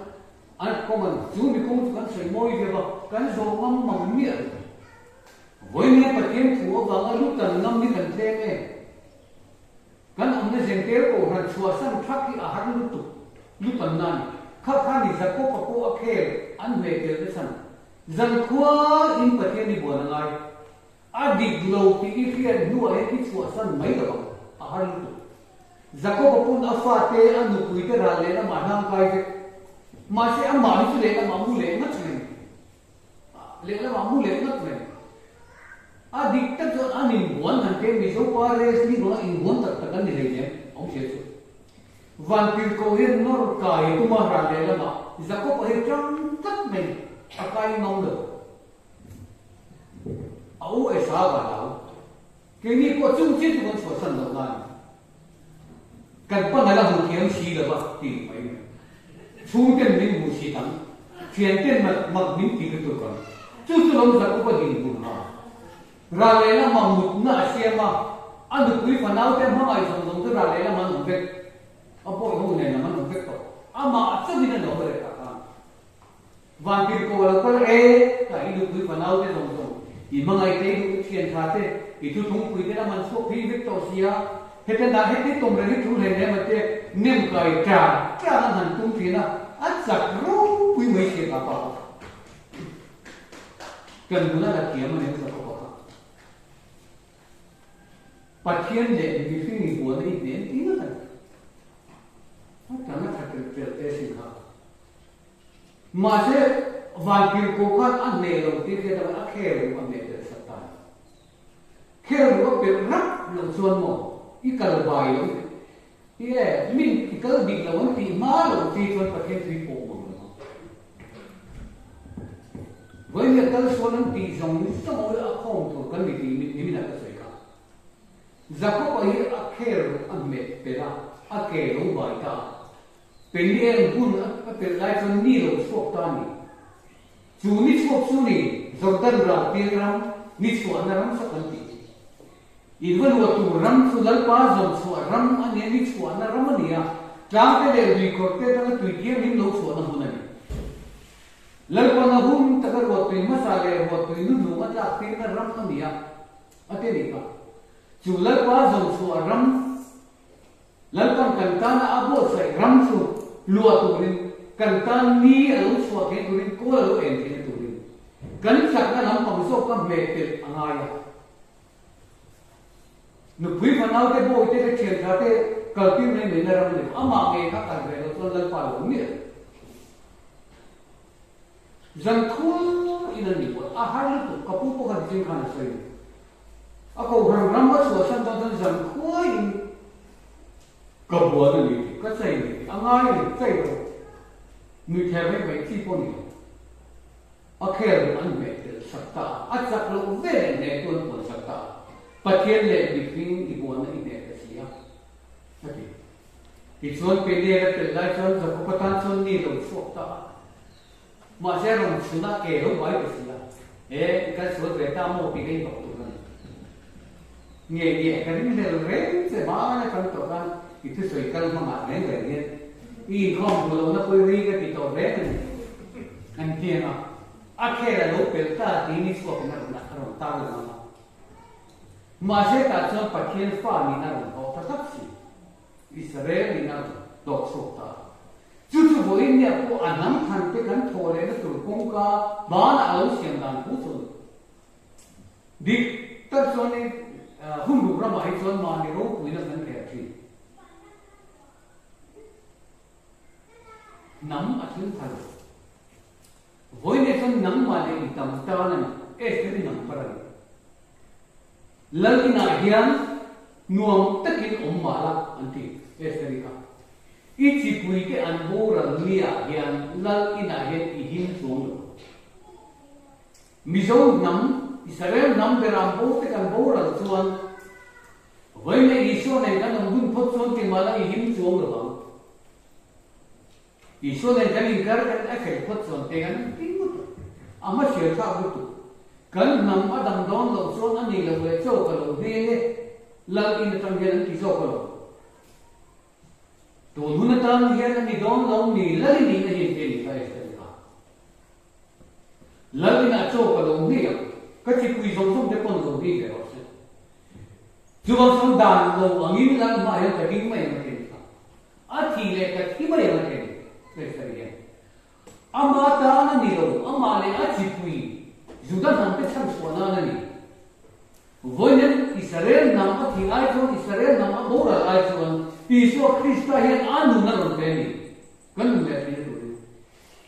an kawng a ni. Chu mi kawng chu kan sawi mawi viau a, kan zawh ngam mang miah lo. Vawinia Pathian thu avanga lu tan ngam hi kan tlem em? Kan awmna zentel kohhran chhuahsan thak hi a har lutuk lu tanna a ni. Kha kha ni Jakob-a pawh a khel an hmeh tel te chhan. Zankhua in Pathian hi buan a ngai. A dik lo tih i hriat hnuah hian i chhuahsan mai lo ang, a har lutuk. Jakob-a pun a fate, a nupuite ral lehlamah hlang kai vek. Mahse amah hi chu lehlamah mu leh ngat mai. Lehlamah mu leh ngat mai. A dik tak chuan an inbuan han te Mizo pa race ni vanga inbuan tak tak an ni hleinem, a awm hria chu. Vantirhkoh hian nawr kai a tum a ral lehlamah Jakob-a hi tang tlat mai, a kai ngam lo. A u Esau a hlau. Keini pawh chung chiah chu kan chhuahsan loh nan kan pan a la hmu thiam si lo va ti mai mai. Chhungten min hmu si dang, thianten mak mak min ti lutuk ang. Chu chu lawm Jakob a dinhmun ha. Ral lehlam a mutna a siam a, a nupui fanaute hmangaih zawng zawng chu ral lehlam an awm vek. A bawi ho nen lam an awm vek tawh. Amah chauhin a lo leh ta khan. Vantirhkoh a lo kal e, ka i nupui fanau te zawng zawng, i hmangaih te, i duh thian tha te, i thuthungpui te lam an chhuak phei vek tawh sia, heta dah heti tawm reng hi thu hlen em ate nem kai ṭan ṭan an han tum ṭhin a, a chak ropui mai sia ka pa kha. Kan nuna la thiam a ni ang Jakob-a kha. Pathian leh mihring i buaina i hnen ti ngat a ni. A ṭan a ṭha tel tel te sin kha. Mahse, Vantirhkoh khan a hneh lo tih hriat avangin a khel ruh a hmeh tel sak ta a ni. Khel ruh a pelh rap loh chuan maw i kal bai lo i e, min i kal dik lo an tih hma loh chi chuan Pathian thui pawh mang lo ang. Vawiin a kal sual an tih zawng zawng hi a khawm tur kan ni tih niminah ka sawi kha. Jakob-a hi a khel ruh a hmeh pelh a, a ke lo bai ta a. Peniel hun a pelh lai chuan ni lo chhuak ta a ni. Chu ni chhuak chu ni Jordan ral piang ram, ni chhuahna ram saw kan tih. In va luah tur ram chu Lalpa zawn chhuah ram a nia, ni chhuahna ram a ni a, tlangte leh luikawrte atanga tui thianghlim lo chhuahna hmun a ni. Lalpana hun taka ruahtui hmasa leh ruahtui nuhnung a tlak tirna ram a ni a, a ti a nih kha. Chu Lalpa zawn chhuah ram Lalpan kan tana a buatsaih ram chu luah turin, kan tan ni a lo chhuah theih turin, kawl a lo en theihna turin kan chakna lampang zawk kha hmeh telh a ngai a. Nupui fanaute bawite te thiantha te kaltir mai mai na ram a ni lo. Amah ngei kha kal ve lo chuan Lalpa lo miah lo. Zan khur in a ni pawh a har lutuk, ka pu pawh kha tichin khan a sawi a ni. A kohhran ram a chhuahsan dawn chuan zan khuaiin ka buan a ni tih ka chei ni tih a ngai a ni, chei lo nui ther mai mai chi pawh a ni lo. A khel duh an hmeh tel sak ta a, a chak loh ve leh hnehtu an puan sak ta a, Pathian leh mihring i buanna i hneh ta si a, a ti. Tichuan Peniel a tel lai chuan Jakob-a tan chuan ni lo chhuak ta a. Mahse rawn chhun a ke lo bai ta si a, E, i kal sual ve ta maw tih ka inbak tur a ni. Nge nge ka ring hlel reng che hmana kan tawh khan i thusawi kal hmangah reng reng hian i inkhawm duh lohna pawh i ri ka ti tawh reng a ni. An tiang a, a khel a lo pel ta tiin i chhuakin a rawn a rawn tar lang ang a. Mahse tah chuan Pathian fa nihna rawn hlawh ta tlat si. Israel nihna rawn hlawh chhuak ta. Chu chu vawiin nia pawh a hnam than te kan thawh lehna tur kawngka banah a lo siam dan thu chu a ni. Dik tak chuan i hun ruk ramah hi chuan mahni ropuina kan khel thin. Hnam a thleng phal lo. Vawiin chuan nangmah leh i tam tan a ni, Esther i number a ni. Lal inah hian. Nuam takin awm mah la, an ti Esther-i kha. I chipuite an boral niah hian lal inah hian i him chuang lo. Mizo hnam, Israel hnam beram bo te kan boral chuan vawiin leh Isua nen kan awm hun phawt chuan ti mah la i him chuang lo vang. Isua nen kan inkar kan a fel phawt chuan te kan ti ngawt a, a hma hrial thlak lutuk. Kan hnam a dam dawn loh chuan a ni lo leh chaw ka lo hmel e, lal in atang hian an ti zawk alawm. Tun hun atang hian a ni dawn lo ni lal i nihna hi engtin ni kha Esther kha. Lal inah chaw ka lo hmei ang, ka chipui zawng zawng te pawn lo hmei ve rawh se. Chuvang chuan dan lo angin lal hmaah hian ka ding mai ang a ti a ni kha. A thih leh ka thi mai ang a ti a ni, Esther hian. Ama tan a ni lo, amah leh a chipui Juda hnamte chhanchhuah nan a ni. Vawiin Israel hnam a thih ai chuan, Israel hnam a boral ai chuan Isua Krista hian a nun a rawn pe a ni. Kan nun leh thihna turin.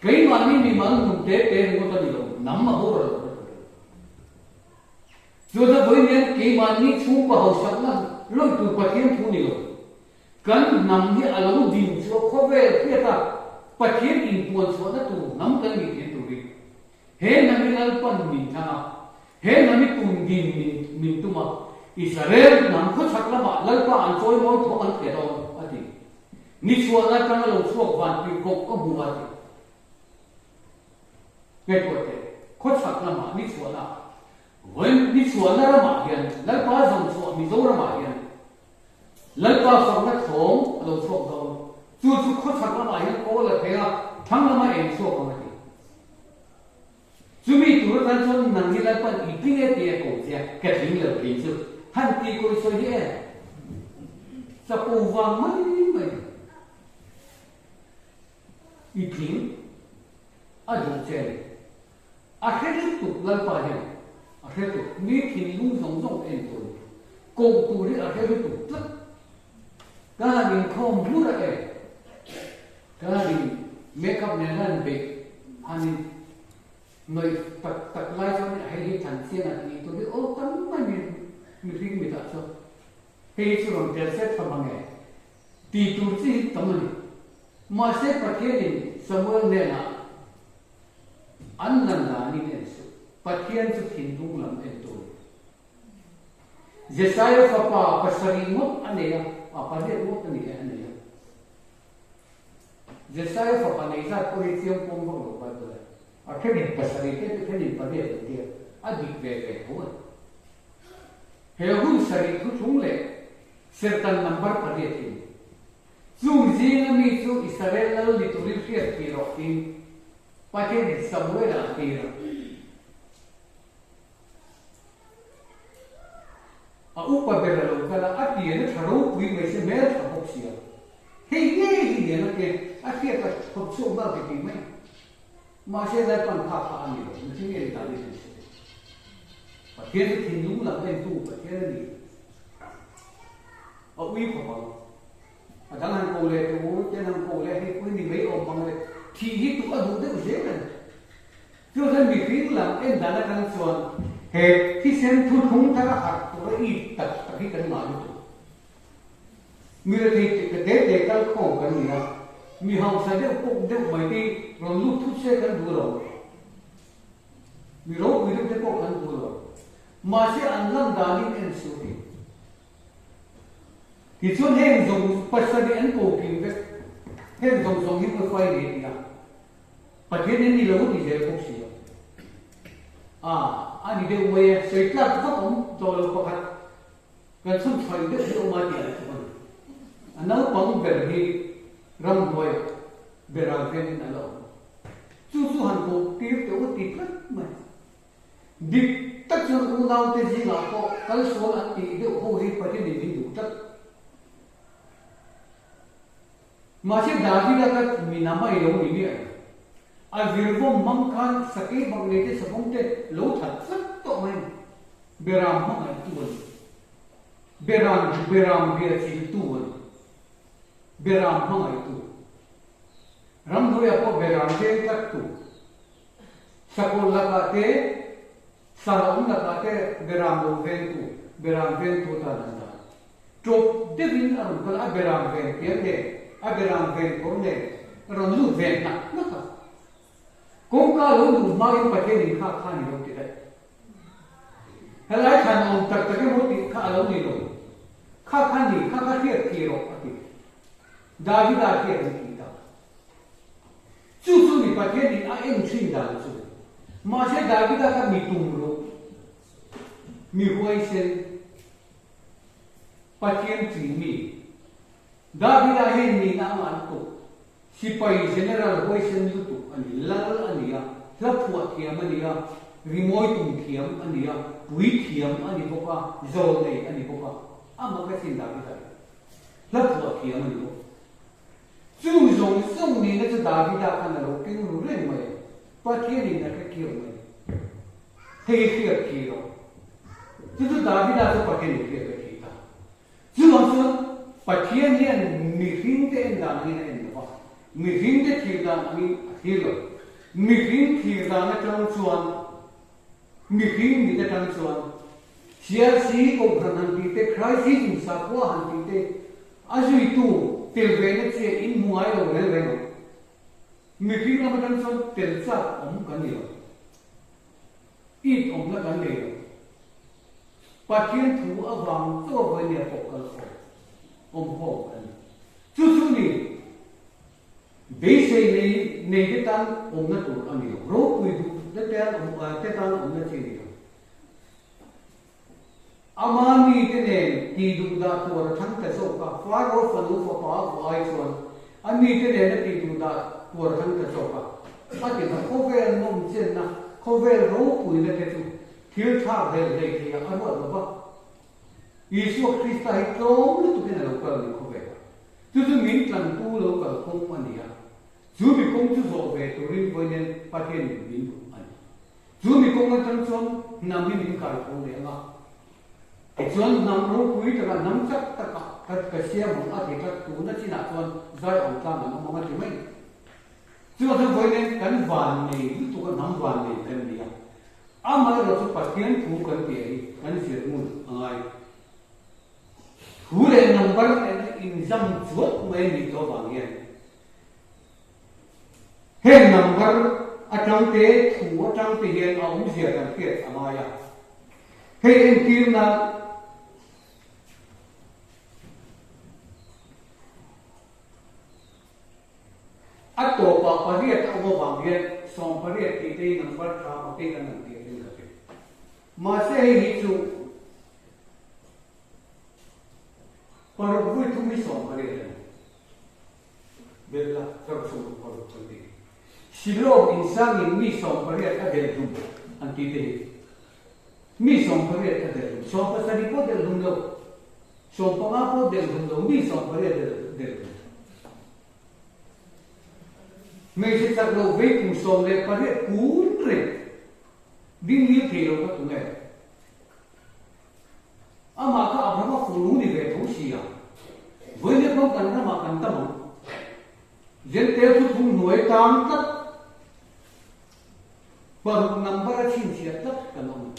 Keimahni mimal nun te te ringawt a ni lo, hnam a boral lohna turin. Chuan vawiin hian keimahni chhungkaw hausakna lawih tur Pathian thu ni lo. Kan hnam hi a lo din chu a khawvel hriat a, Pathian inpuan chhuahna tur hnam kan nih thiam turin he hnam hi Lalpan min thlang a, he hnam hi tun din min min tum a, Israel hnam khawchhak lamah Lalpa an chawi mawi thawm an hria dawn, a ti. Ni chhuahna atanga lo chhuak van tirhkoh ka hmu a ti. Ngaihtuah teh, khawchhak lamah ni chhuahna, vawiin ni chhuahna ramah hian Lalpa zawng chhuah Mizoramah hian Lalpa fakna thawm a lo chhuak dawn. Chu chu khawchhak lamah hian kawl a theng a, thlang lama eng chhuak ang a ti. Chumi tur atan chuan nang hi Lalpan i tling e tih a ko che a, ka tling lo kei chu. Han tih kawi sawi hi e. Chapo vang mai mai i tling a duh che a ni. A hre lutuk Lalpa hian a hre tuk mi thinlung zawng zawng en tur koh tur hi a hre lutuk tlat. Ka han inkhawm hmur a e, ka han in make up nen han beih han in nawih tak tak lai chuan hei hi than chiang a tih tur hi aw tam mai mi mihring mitah chuan hei hi chu rawn tel set tha mang e tih tur chi hi tam a ni. Mahse Pathianin Samuel hnenah An lan danin en suh. Pathian chu thinlung lam en tur. Jesaia fapa pasarih ngawt a nei a, a pariat ngawt a ni e a nei a. Jesaia fapa nei zat pawh hi chiang pawm vak lo Bible a. A thenin pasarih te te thenin pariat an tia, a dik ve ve tho a ni. He hun sarih thuthlung leh serhtan number pariat hi a ni. Chung zinga mi chu Israel lal ni turin hriat thih rawh tiin Pathianin Samuela a tir a. A upa ber a lo kal a, a pian a tha ropui mai se hmel tha bawk sia. Hei ngei hi lian a te a hriat a thawk chhuak nghal ti tih mai. Mahse Lalpan kha kha a ni lo, mihring en dan in an hre thei. Pathian chu thinlung lam entu Pathian a ni. A ui khawp ang. A dang han ko leh teh u, ten han ko leh hei pawh hi ni mai awm ang le. Thih hi tuh a duh deuh zel a ni. Chu chuan mihring lam en dan atang chuan he thisen thuthlung thar a harh tur a it tak tak hi kan ngah lutuk. Mi rethei te te te kal khawm kan ni a, mi hausa deuh pawk deuh mai te hi rawn lut thut se kan duh lo. Mi ropui deuh te pawh kan duh lo. Mahse an lan danin en suh tih. Tichuan heng zawng pasarih an ko kim vek. Heng zawng zawng hi mawi fai nei a ti a. Pathian in ni lo a ti zel bawk si a. A, a ni deuh mai e, sawi tlak vak awm tawh lo pakhat. Kan chhun chhaih deuh hi awm a ti ang chu a ni. A naupang ber hi ramhnuaiah beral venin a la awm. Chu chu han koh tir teh u ti tlat mai. Dik tak chuan unaute zingah pawh kal sual an tih deuh ho hi Pathianin min duh tlat. Mahse Davida kha mi namai lo ni miah lo. A virvawm hmang khan sakei bak nei te savawm te lo that tlat tawh mai a ni. Beram hmangaihtu a ni. Beram beram bia chiltu a ni. Beram hmangaihtu. Ramhnuaiah pawh beram veng tlattu. Sakawlh lakah te, sangawm lakah te beram lo vengtu, beram vengtu atan an dah. Ṭawp deuhin a rawn kal a, a beram ven pian nen, a beram ven kawr nen a rawn lut ve hnak hnak a. Kawngka lo luh hmain Pathian in kha kha ni lo ti daih. Helai thlan awm tak tak emaw tih kha a lo ni lo. Kha kha ni, kha kha hriat thih rawh a ti. Davida hriat an tih tak. Chu chu ni Pathian in a en thin dan chu. Mahse Davida kha mi tum ruh, mi huaisen, Pathian chi mi. Davida hian nihna a ngah lutuk. Sipai General huaisen lutuk a ni, lal a ni a, hla phuah thiam a ni a, rimawi tum thiam a ni a, pui thiam a ni bawk a, zawl nei a ni bawk a, amah ka chin Davida hi hla phuah thiam a ni bawk. Chung zawng zawng nihna chu Davida khan a lo keng ru reng mai a, Pathianin a hre kiau mai. Hei hi hriat khi rawh. Chu chu Davida chu Pathianin hriat a thi ta. Chuvang chuan Pathian hian mihringte en dan angin a en lo va, mihringte thlir dan angin a thlir lo. Mihring thlir dan atang chuan, mihring mit atang chuan, CRC Kohhran han tih te, Christism sakhua han tih te, a zuitu tel ve na chiah in hmu ngai lo reng reng ang. Mihring lam atang chuan tel chak awm kan ni lo. It awmna kan nei lo. Pathian thu avang chaw vawinia pawh kal khawm awm khawm kan ni. Chu chu ni beisei nei nei te tan awmna tur a ni lo. Ropui duh te tan awm te tan awmna chi a ni lo. Ama mite nen tih duh dah tur a thlang ta zawk a, Faro fanu fapa a vuah ai chuan a mite nena tih duh dah tur a thlang ta zawk a. A ti kha khawvel nawmchenna, khawvel ropuina te chu thil thlak hlel hlei thei ah a ruat lo va. Isua Krista hi tlawm lutukin a lo kal ni khawvelah. Chu chu min tlantu lo kal kawng a ni a. Chu mi kawng chu zawh ve turin vawiin Pathianin min duh a ni. Chu mi kawng atang chuan hnam hi min kai tho leh ang a. Tichuan hnam ropui takah, hnam chak takah ka ka siam ang a ti tlat. Tuna chinah chuan zai awm tlang an awm ang a ti mai. Chuvang chuan vawiin kan vannei lutuk a, hnam vannei kan ni a. Amaherawh chu Pathian thu kan tih hi kan zir ngun a ngai. Thu leh number nena inzam chuat mai a nih tawh avang hian heng number atang te thu atang te hian a awmzia kan hriat a ngai a. Hei entir nan A tawpah pariat a awm avang hian sawmpariat tih te hi number tha makin an han tih ring ka ti. Mahse hei hi chu paruk vui thum hi sawmpariat a ni. Bella char chhung paruk kan ti. Shillong insangin mi sawmpariat a delh hlum an tih te hi mi sawmpariat a delh hlum, sawmpasarih pawh delh hlum lo. 15 pawh delh hlum lo, mi 18 delh hlum. Hmeichhe chak lo vei kum 18 kun reng ding ngil thei lo kha tunge? Amah kha Abrahama funu ni ve tho si a, vawiin pawh kan ramah kan tam ang. Jentail thuthung hnuai tang tlat, paruk number a chhinchhiah tlat kan awm.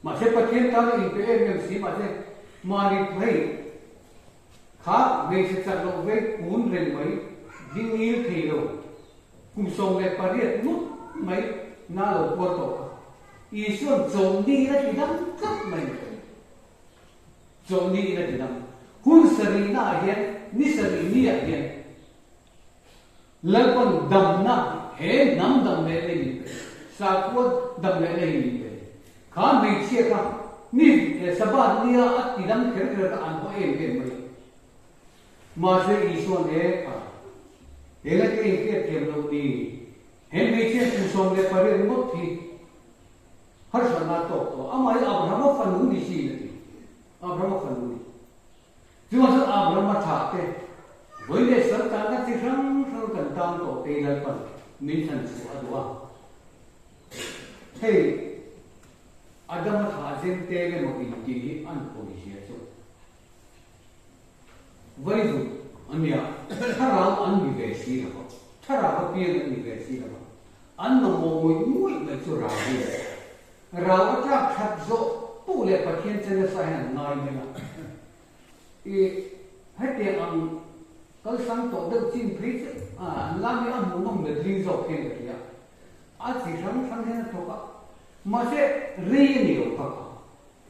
Mahse Pathian tan a inpe em em si mahse mahni phei kha hmeichhe chak loh vei kun reng mai ding ngil thei lo kum 18 ngawt mai na lo puar tawh kha Isuan chawlhni in a ti dam tlat mai chawlhni in a ti dam hun sarihna ah hian ni sarih ni ah hian Lalpan damna he hnam dam leh na hi min pe, sakhua dam leh na hi min pe. Kha hmeichhia kha ni Sabbath nia a ti dam kher kher kha an haw em em mai a. Mahse Isua'n he kha he la ke inhriat thiam loh ni, he hmeichhia kum 18 ngawt hi harsatna a tawk tawh. Amah hi Abrahama fanu ni siin a ti. Abrahama fanu ni. Chuvang chuan Abraham a thlah te, vawi leh sal tanna chi hrang hrang kan tang tawh te Lalpan min thlan chhuah a duh a. Hei Adam a thlah Jentail emaw intih hi an pawizia chu vaivut a nia, thlarau an ni ve si lo va, thlarau apiang an ni ve si lo va, an mamawh ngawih ngawih mai chu rau hi a ni. Rau a tlak that zawh puh leh Pathian che nasa hian an ngai mai a. Kal sang tawh deuh chin phei chu an lam hi a hmuhnawm letling zawk hian ka hria. A chi hrang hrang hian a thawk a, mahse rei a ni lo kha kha.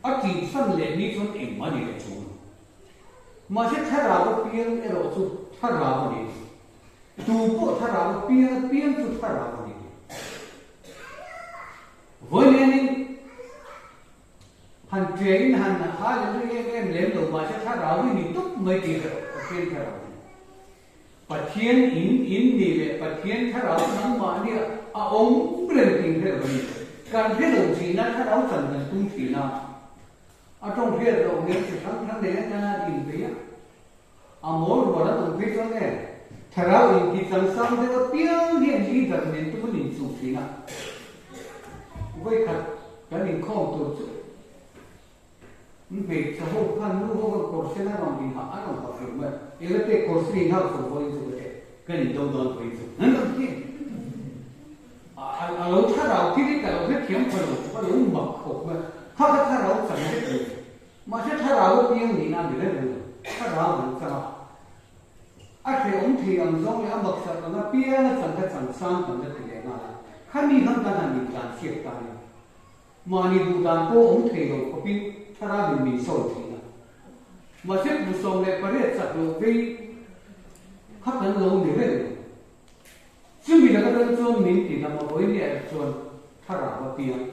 A ṭihsan leh ni chuan engmah a ni leh chuang lo. Mahse thlarau a piang erawh chu thlarau a ni. Tu pawh thlarau a piang a piang chu thlarau a ni. Vawiin Han ṭiain han hallelujah em em lem lo mahse thlarau hi ni tup mai tih erawh Pathian thlarau a ni. Pathian in in nih leh Pathian thlarau nangmahni a awm reng tih hre lo a ni. Kan hre lo ṭhina thlarau chan kan tum ṭhina a ṭawng hriat loh hmel chi hrang hrang nei atanga an inbei a, a mawl rual an awm phei chuan nge thlarau inti chang sang deuh apiang hian leader nen tum an inchuh ṭhin a. Vawikhat kan inkhawm tur chu hmeichhe ho khan nu ho khan kawr sen a rawn inhah a rawn ha fur mai a, eng ate kawr sen inhak fur vawiin chu ka che kan indo dawn vawiin chu an rawn ti a lo thlarau thil hi ka lo hrethiam pha lo ka lo mak khawp mai a, kha ka thlarau chang vek a ni. Mahse thlarau apiang nihna a ni reng reng lo, thlarau an chang a. A hrehawm thei ang zawng leh a maksak ang apianga chang kha chang sang kan la ti leh nghal a, khami khan kan han intlan chhiat ta a ni. Mahni duh dan pawh awm thei lo khawpin thlarauin min sawi thin a. Mahse kum 18 chak loh vei kha kan lo ni reng lo. Chumi laka tan chuan min ti dam a vawiin chuan thlarau apiang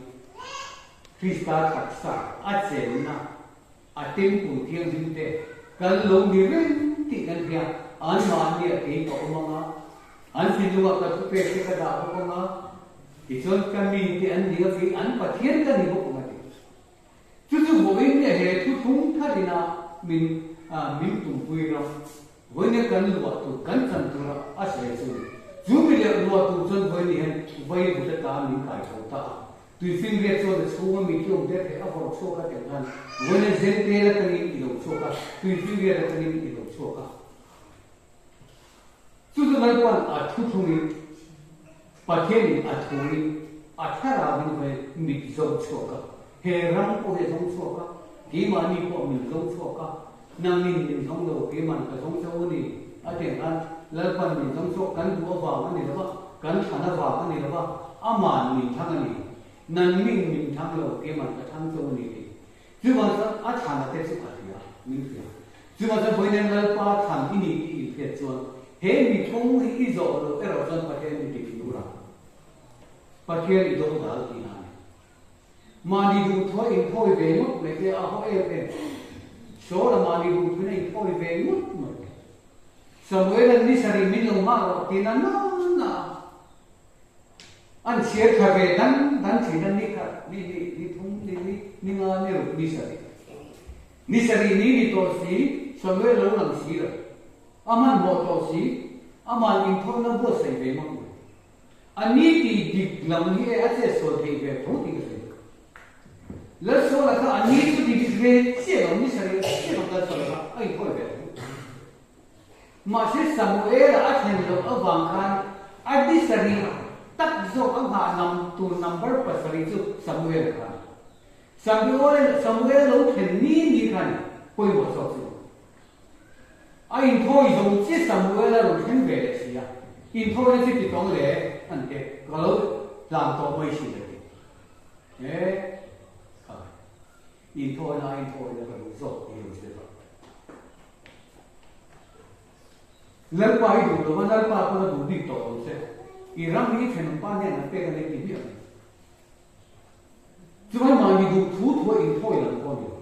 Krista taksa a chenna A temple thianghlim te kan lo ni reng tih kan hria, anmahni a kei ka awm ang a, an thinlungah ka thupek te ka dah bawk ang a, tichuan ka mi te an ni a kei an Pathian ka ni bawk ang a ti. Chu chu vawiin nge he thuthlung tharina min min tumpui ram, vawiin nge kan luah tur, kan chan tura a sawi chu ni. Chu mi leh luah tur chuan vawiin ni hian vaivut ata min kai tho ta a, Tuifinriat chuan a chhunga mi tlawm te theih a vawrh chhuak a telh nan vawiin a zen tel atangin i lo chhuak a, tuifinriat atangin i lo chhuak a. Chu chu Lalpan a thu thungin, Pathianin a thuin, a thlarauin vawiin mit zo chhuak a, he ram pawh hi a zawng chhuak a, keimahni pawh min zawng chhuak a, nangin min zawng lo, keiman ka zawng chauh a ni a tih khan Lalpan min zawng chhuak kan duh avang a ni lo va, kan thlan avang a ni lo va, Aman min thlang a ni, nangmin min thlang lo, keiman ka thlang chauh a ni tih. Chuvang chuan a thlana te chu a hria, min hria. Chuvang chuan vawiin Lalpa thlan i ni tih inhriat chuan he mithung hi i zawh loh erawh chuan Pathian i tithinur ang. Pathian i dodal tihna a ni. Mahni duhthuah inthawi ve ngawt mai te a haw em em. Saul-a mahni duhthuin a inthawi ve ngawt mai. Samuel-a'n ni sarih min lo nghah rawh tiin a na na a. An chhiar thla ve dan dan thin a, ni khat, ni hnih, ni thum, ni li, ni nga, ni ruk, ni sarih. Ni sarih ni ni tawh si, Samuel lo lang si lo. A hmanhmawh tawh si, ama'n inthawina buatsaih ve ngawt mai. A ni tih dik lam hi e a chet sual theih ve tho tih ka sawi. Lalsuala kha a ni chu dik ve chiah lo, ni sarih chiah lo Lalsuala kha a inthawi ve tho. Mahse Samuela a thlen loh avang khan a ni sarih tak zawk a nghah nam tur number pasarih chu Samuela kha a ni. Samuel Samuel lo thlen ni ni khan pawimawh zawk chu. A inthawi zo chiah Samuel a rawn thleng ve leh si a, inthawina chu ti tawng le an ti, ka lo tlan tawh mai si le ti. E kha, inthawina a inthawina ka duh zawk ti lo zir a. Lalpa i duh lova Lalpa pawn a duh bik tawh lo che, i ram hi i thenawmpa hnen an pek a nei ti hmiah mai. Chuan mahni duh thu thu a inthawi lam pawh a ni lo.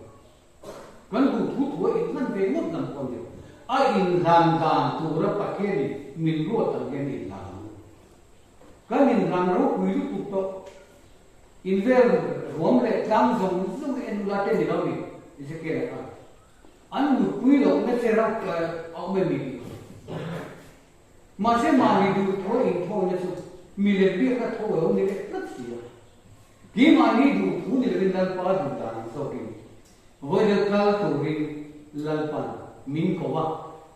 Kan duh thu thu a inhlan ve ngawt lam pawh a ni lo. A inhlan dan tura Pathianin min ruat ang hian inhlan ang u. Kan inhlan ropui lutuk tawh. Invel ruam leh tlang zawng zawng en ula te ni lo ni Ezekiel-a khan. An mutpui lohna che ram a awm em ni tih kha. Mahse mahni duh thaw inthawina chu milem biakna tho a lo ni leh tlat si a. Keimahni duh thu ni lovin Lalpa duh dan ang zawkin vawiin kal turin Lalpan min ko a,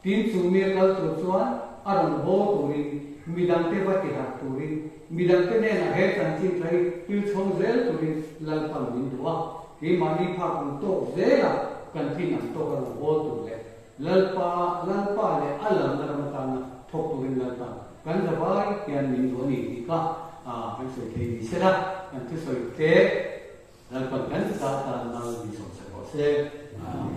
tin chu mi a kal tur chuan a rawn haw turin midangte va ti harh turin midangte hnenah he chanchin tha hi thil chhawng zel turin Lalpan min duh a, keimahni phak ang tawk zela kan thin ang tawk a rawn haw tur leh. Lalpa Lalpa leh a lalna ram atana thawk turin Lalpa kan zavai hian min duh a ni tih kha kan sawi thei ni sela, kan thusawi te Lalpan kan za tan mal min sawmsak rawh se. Amen.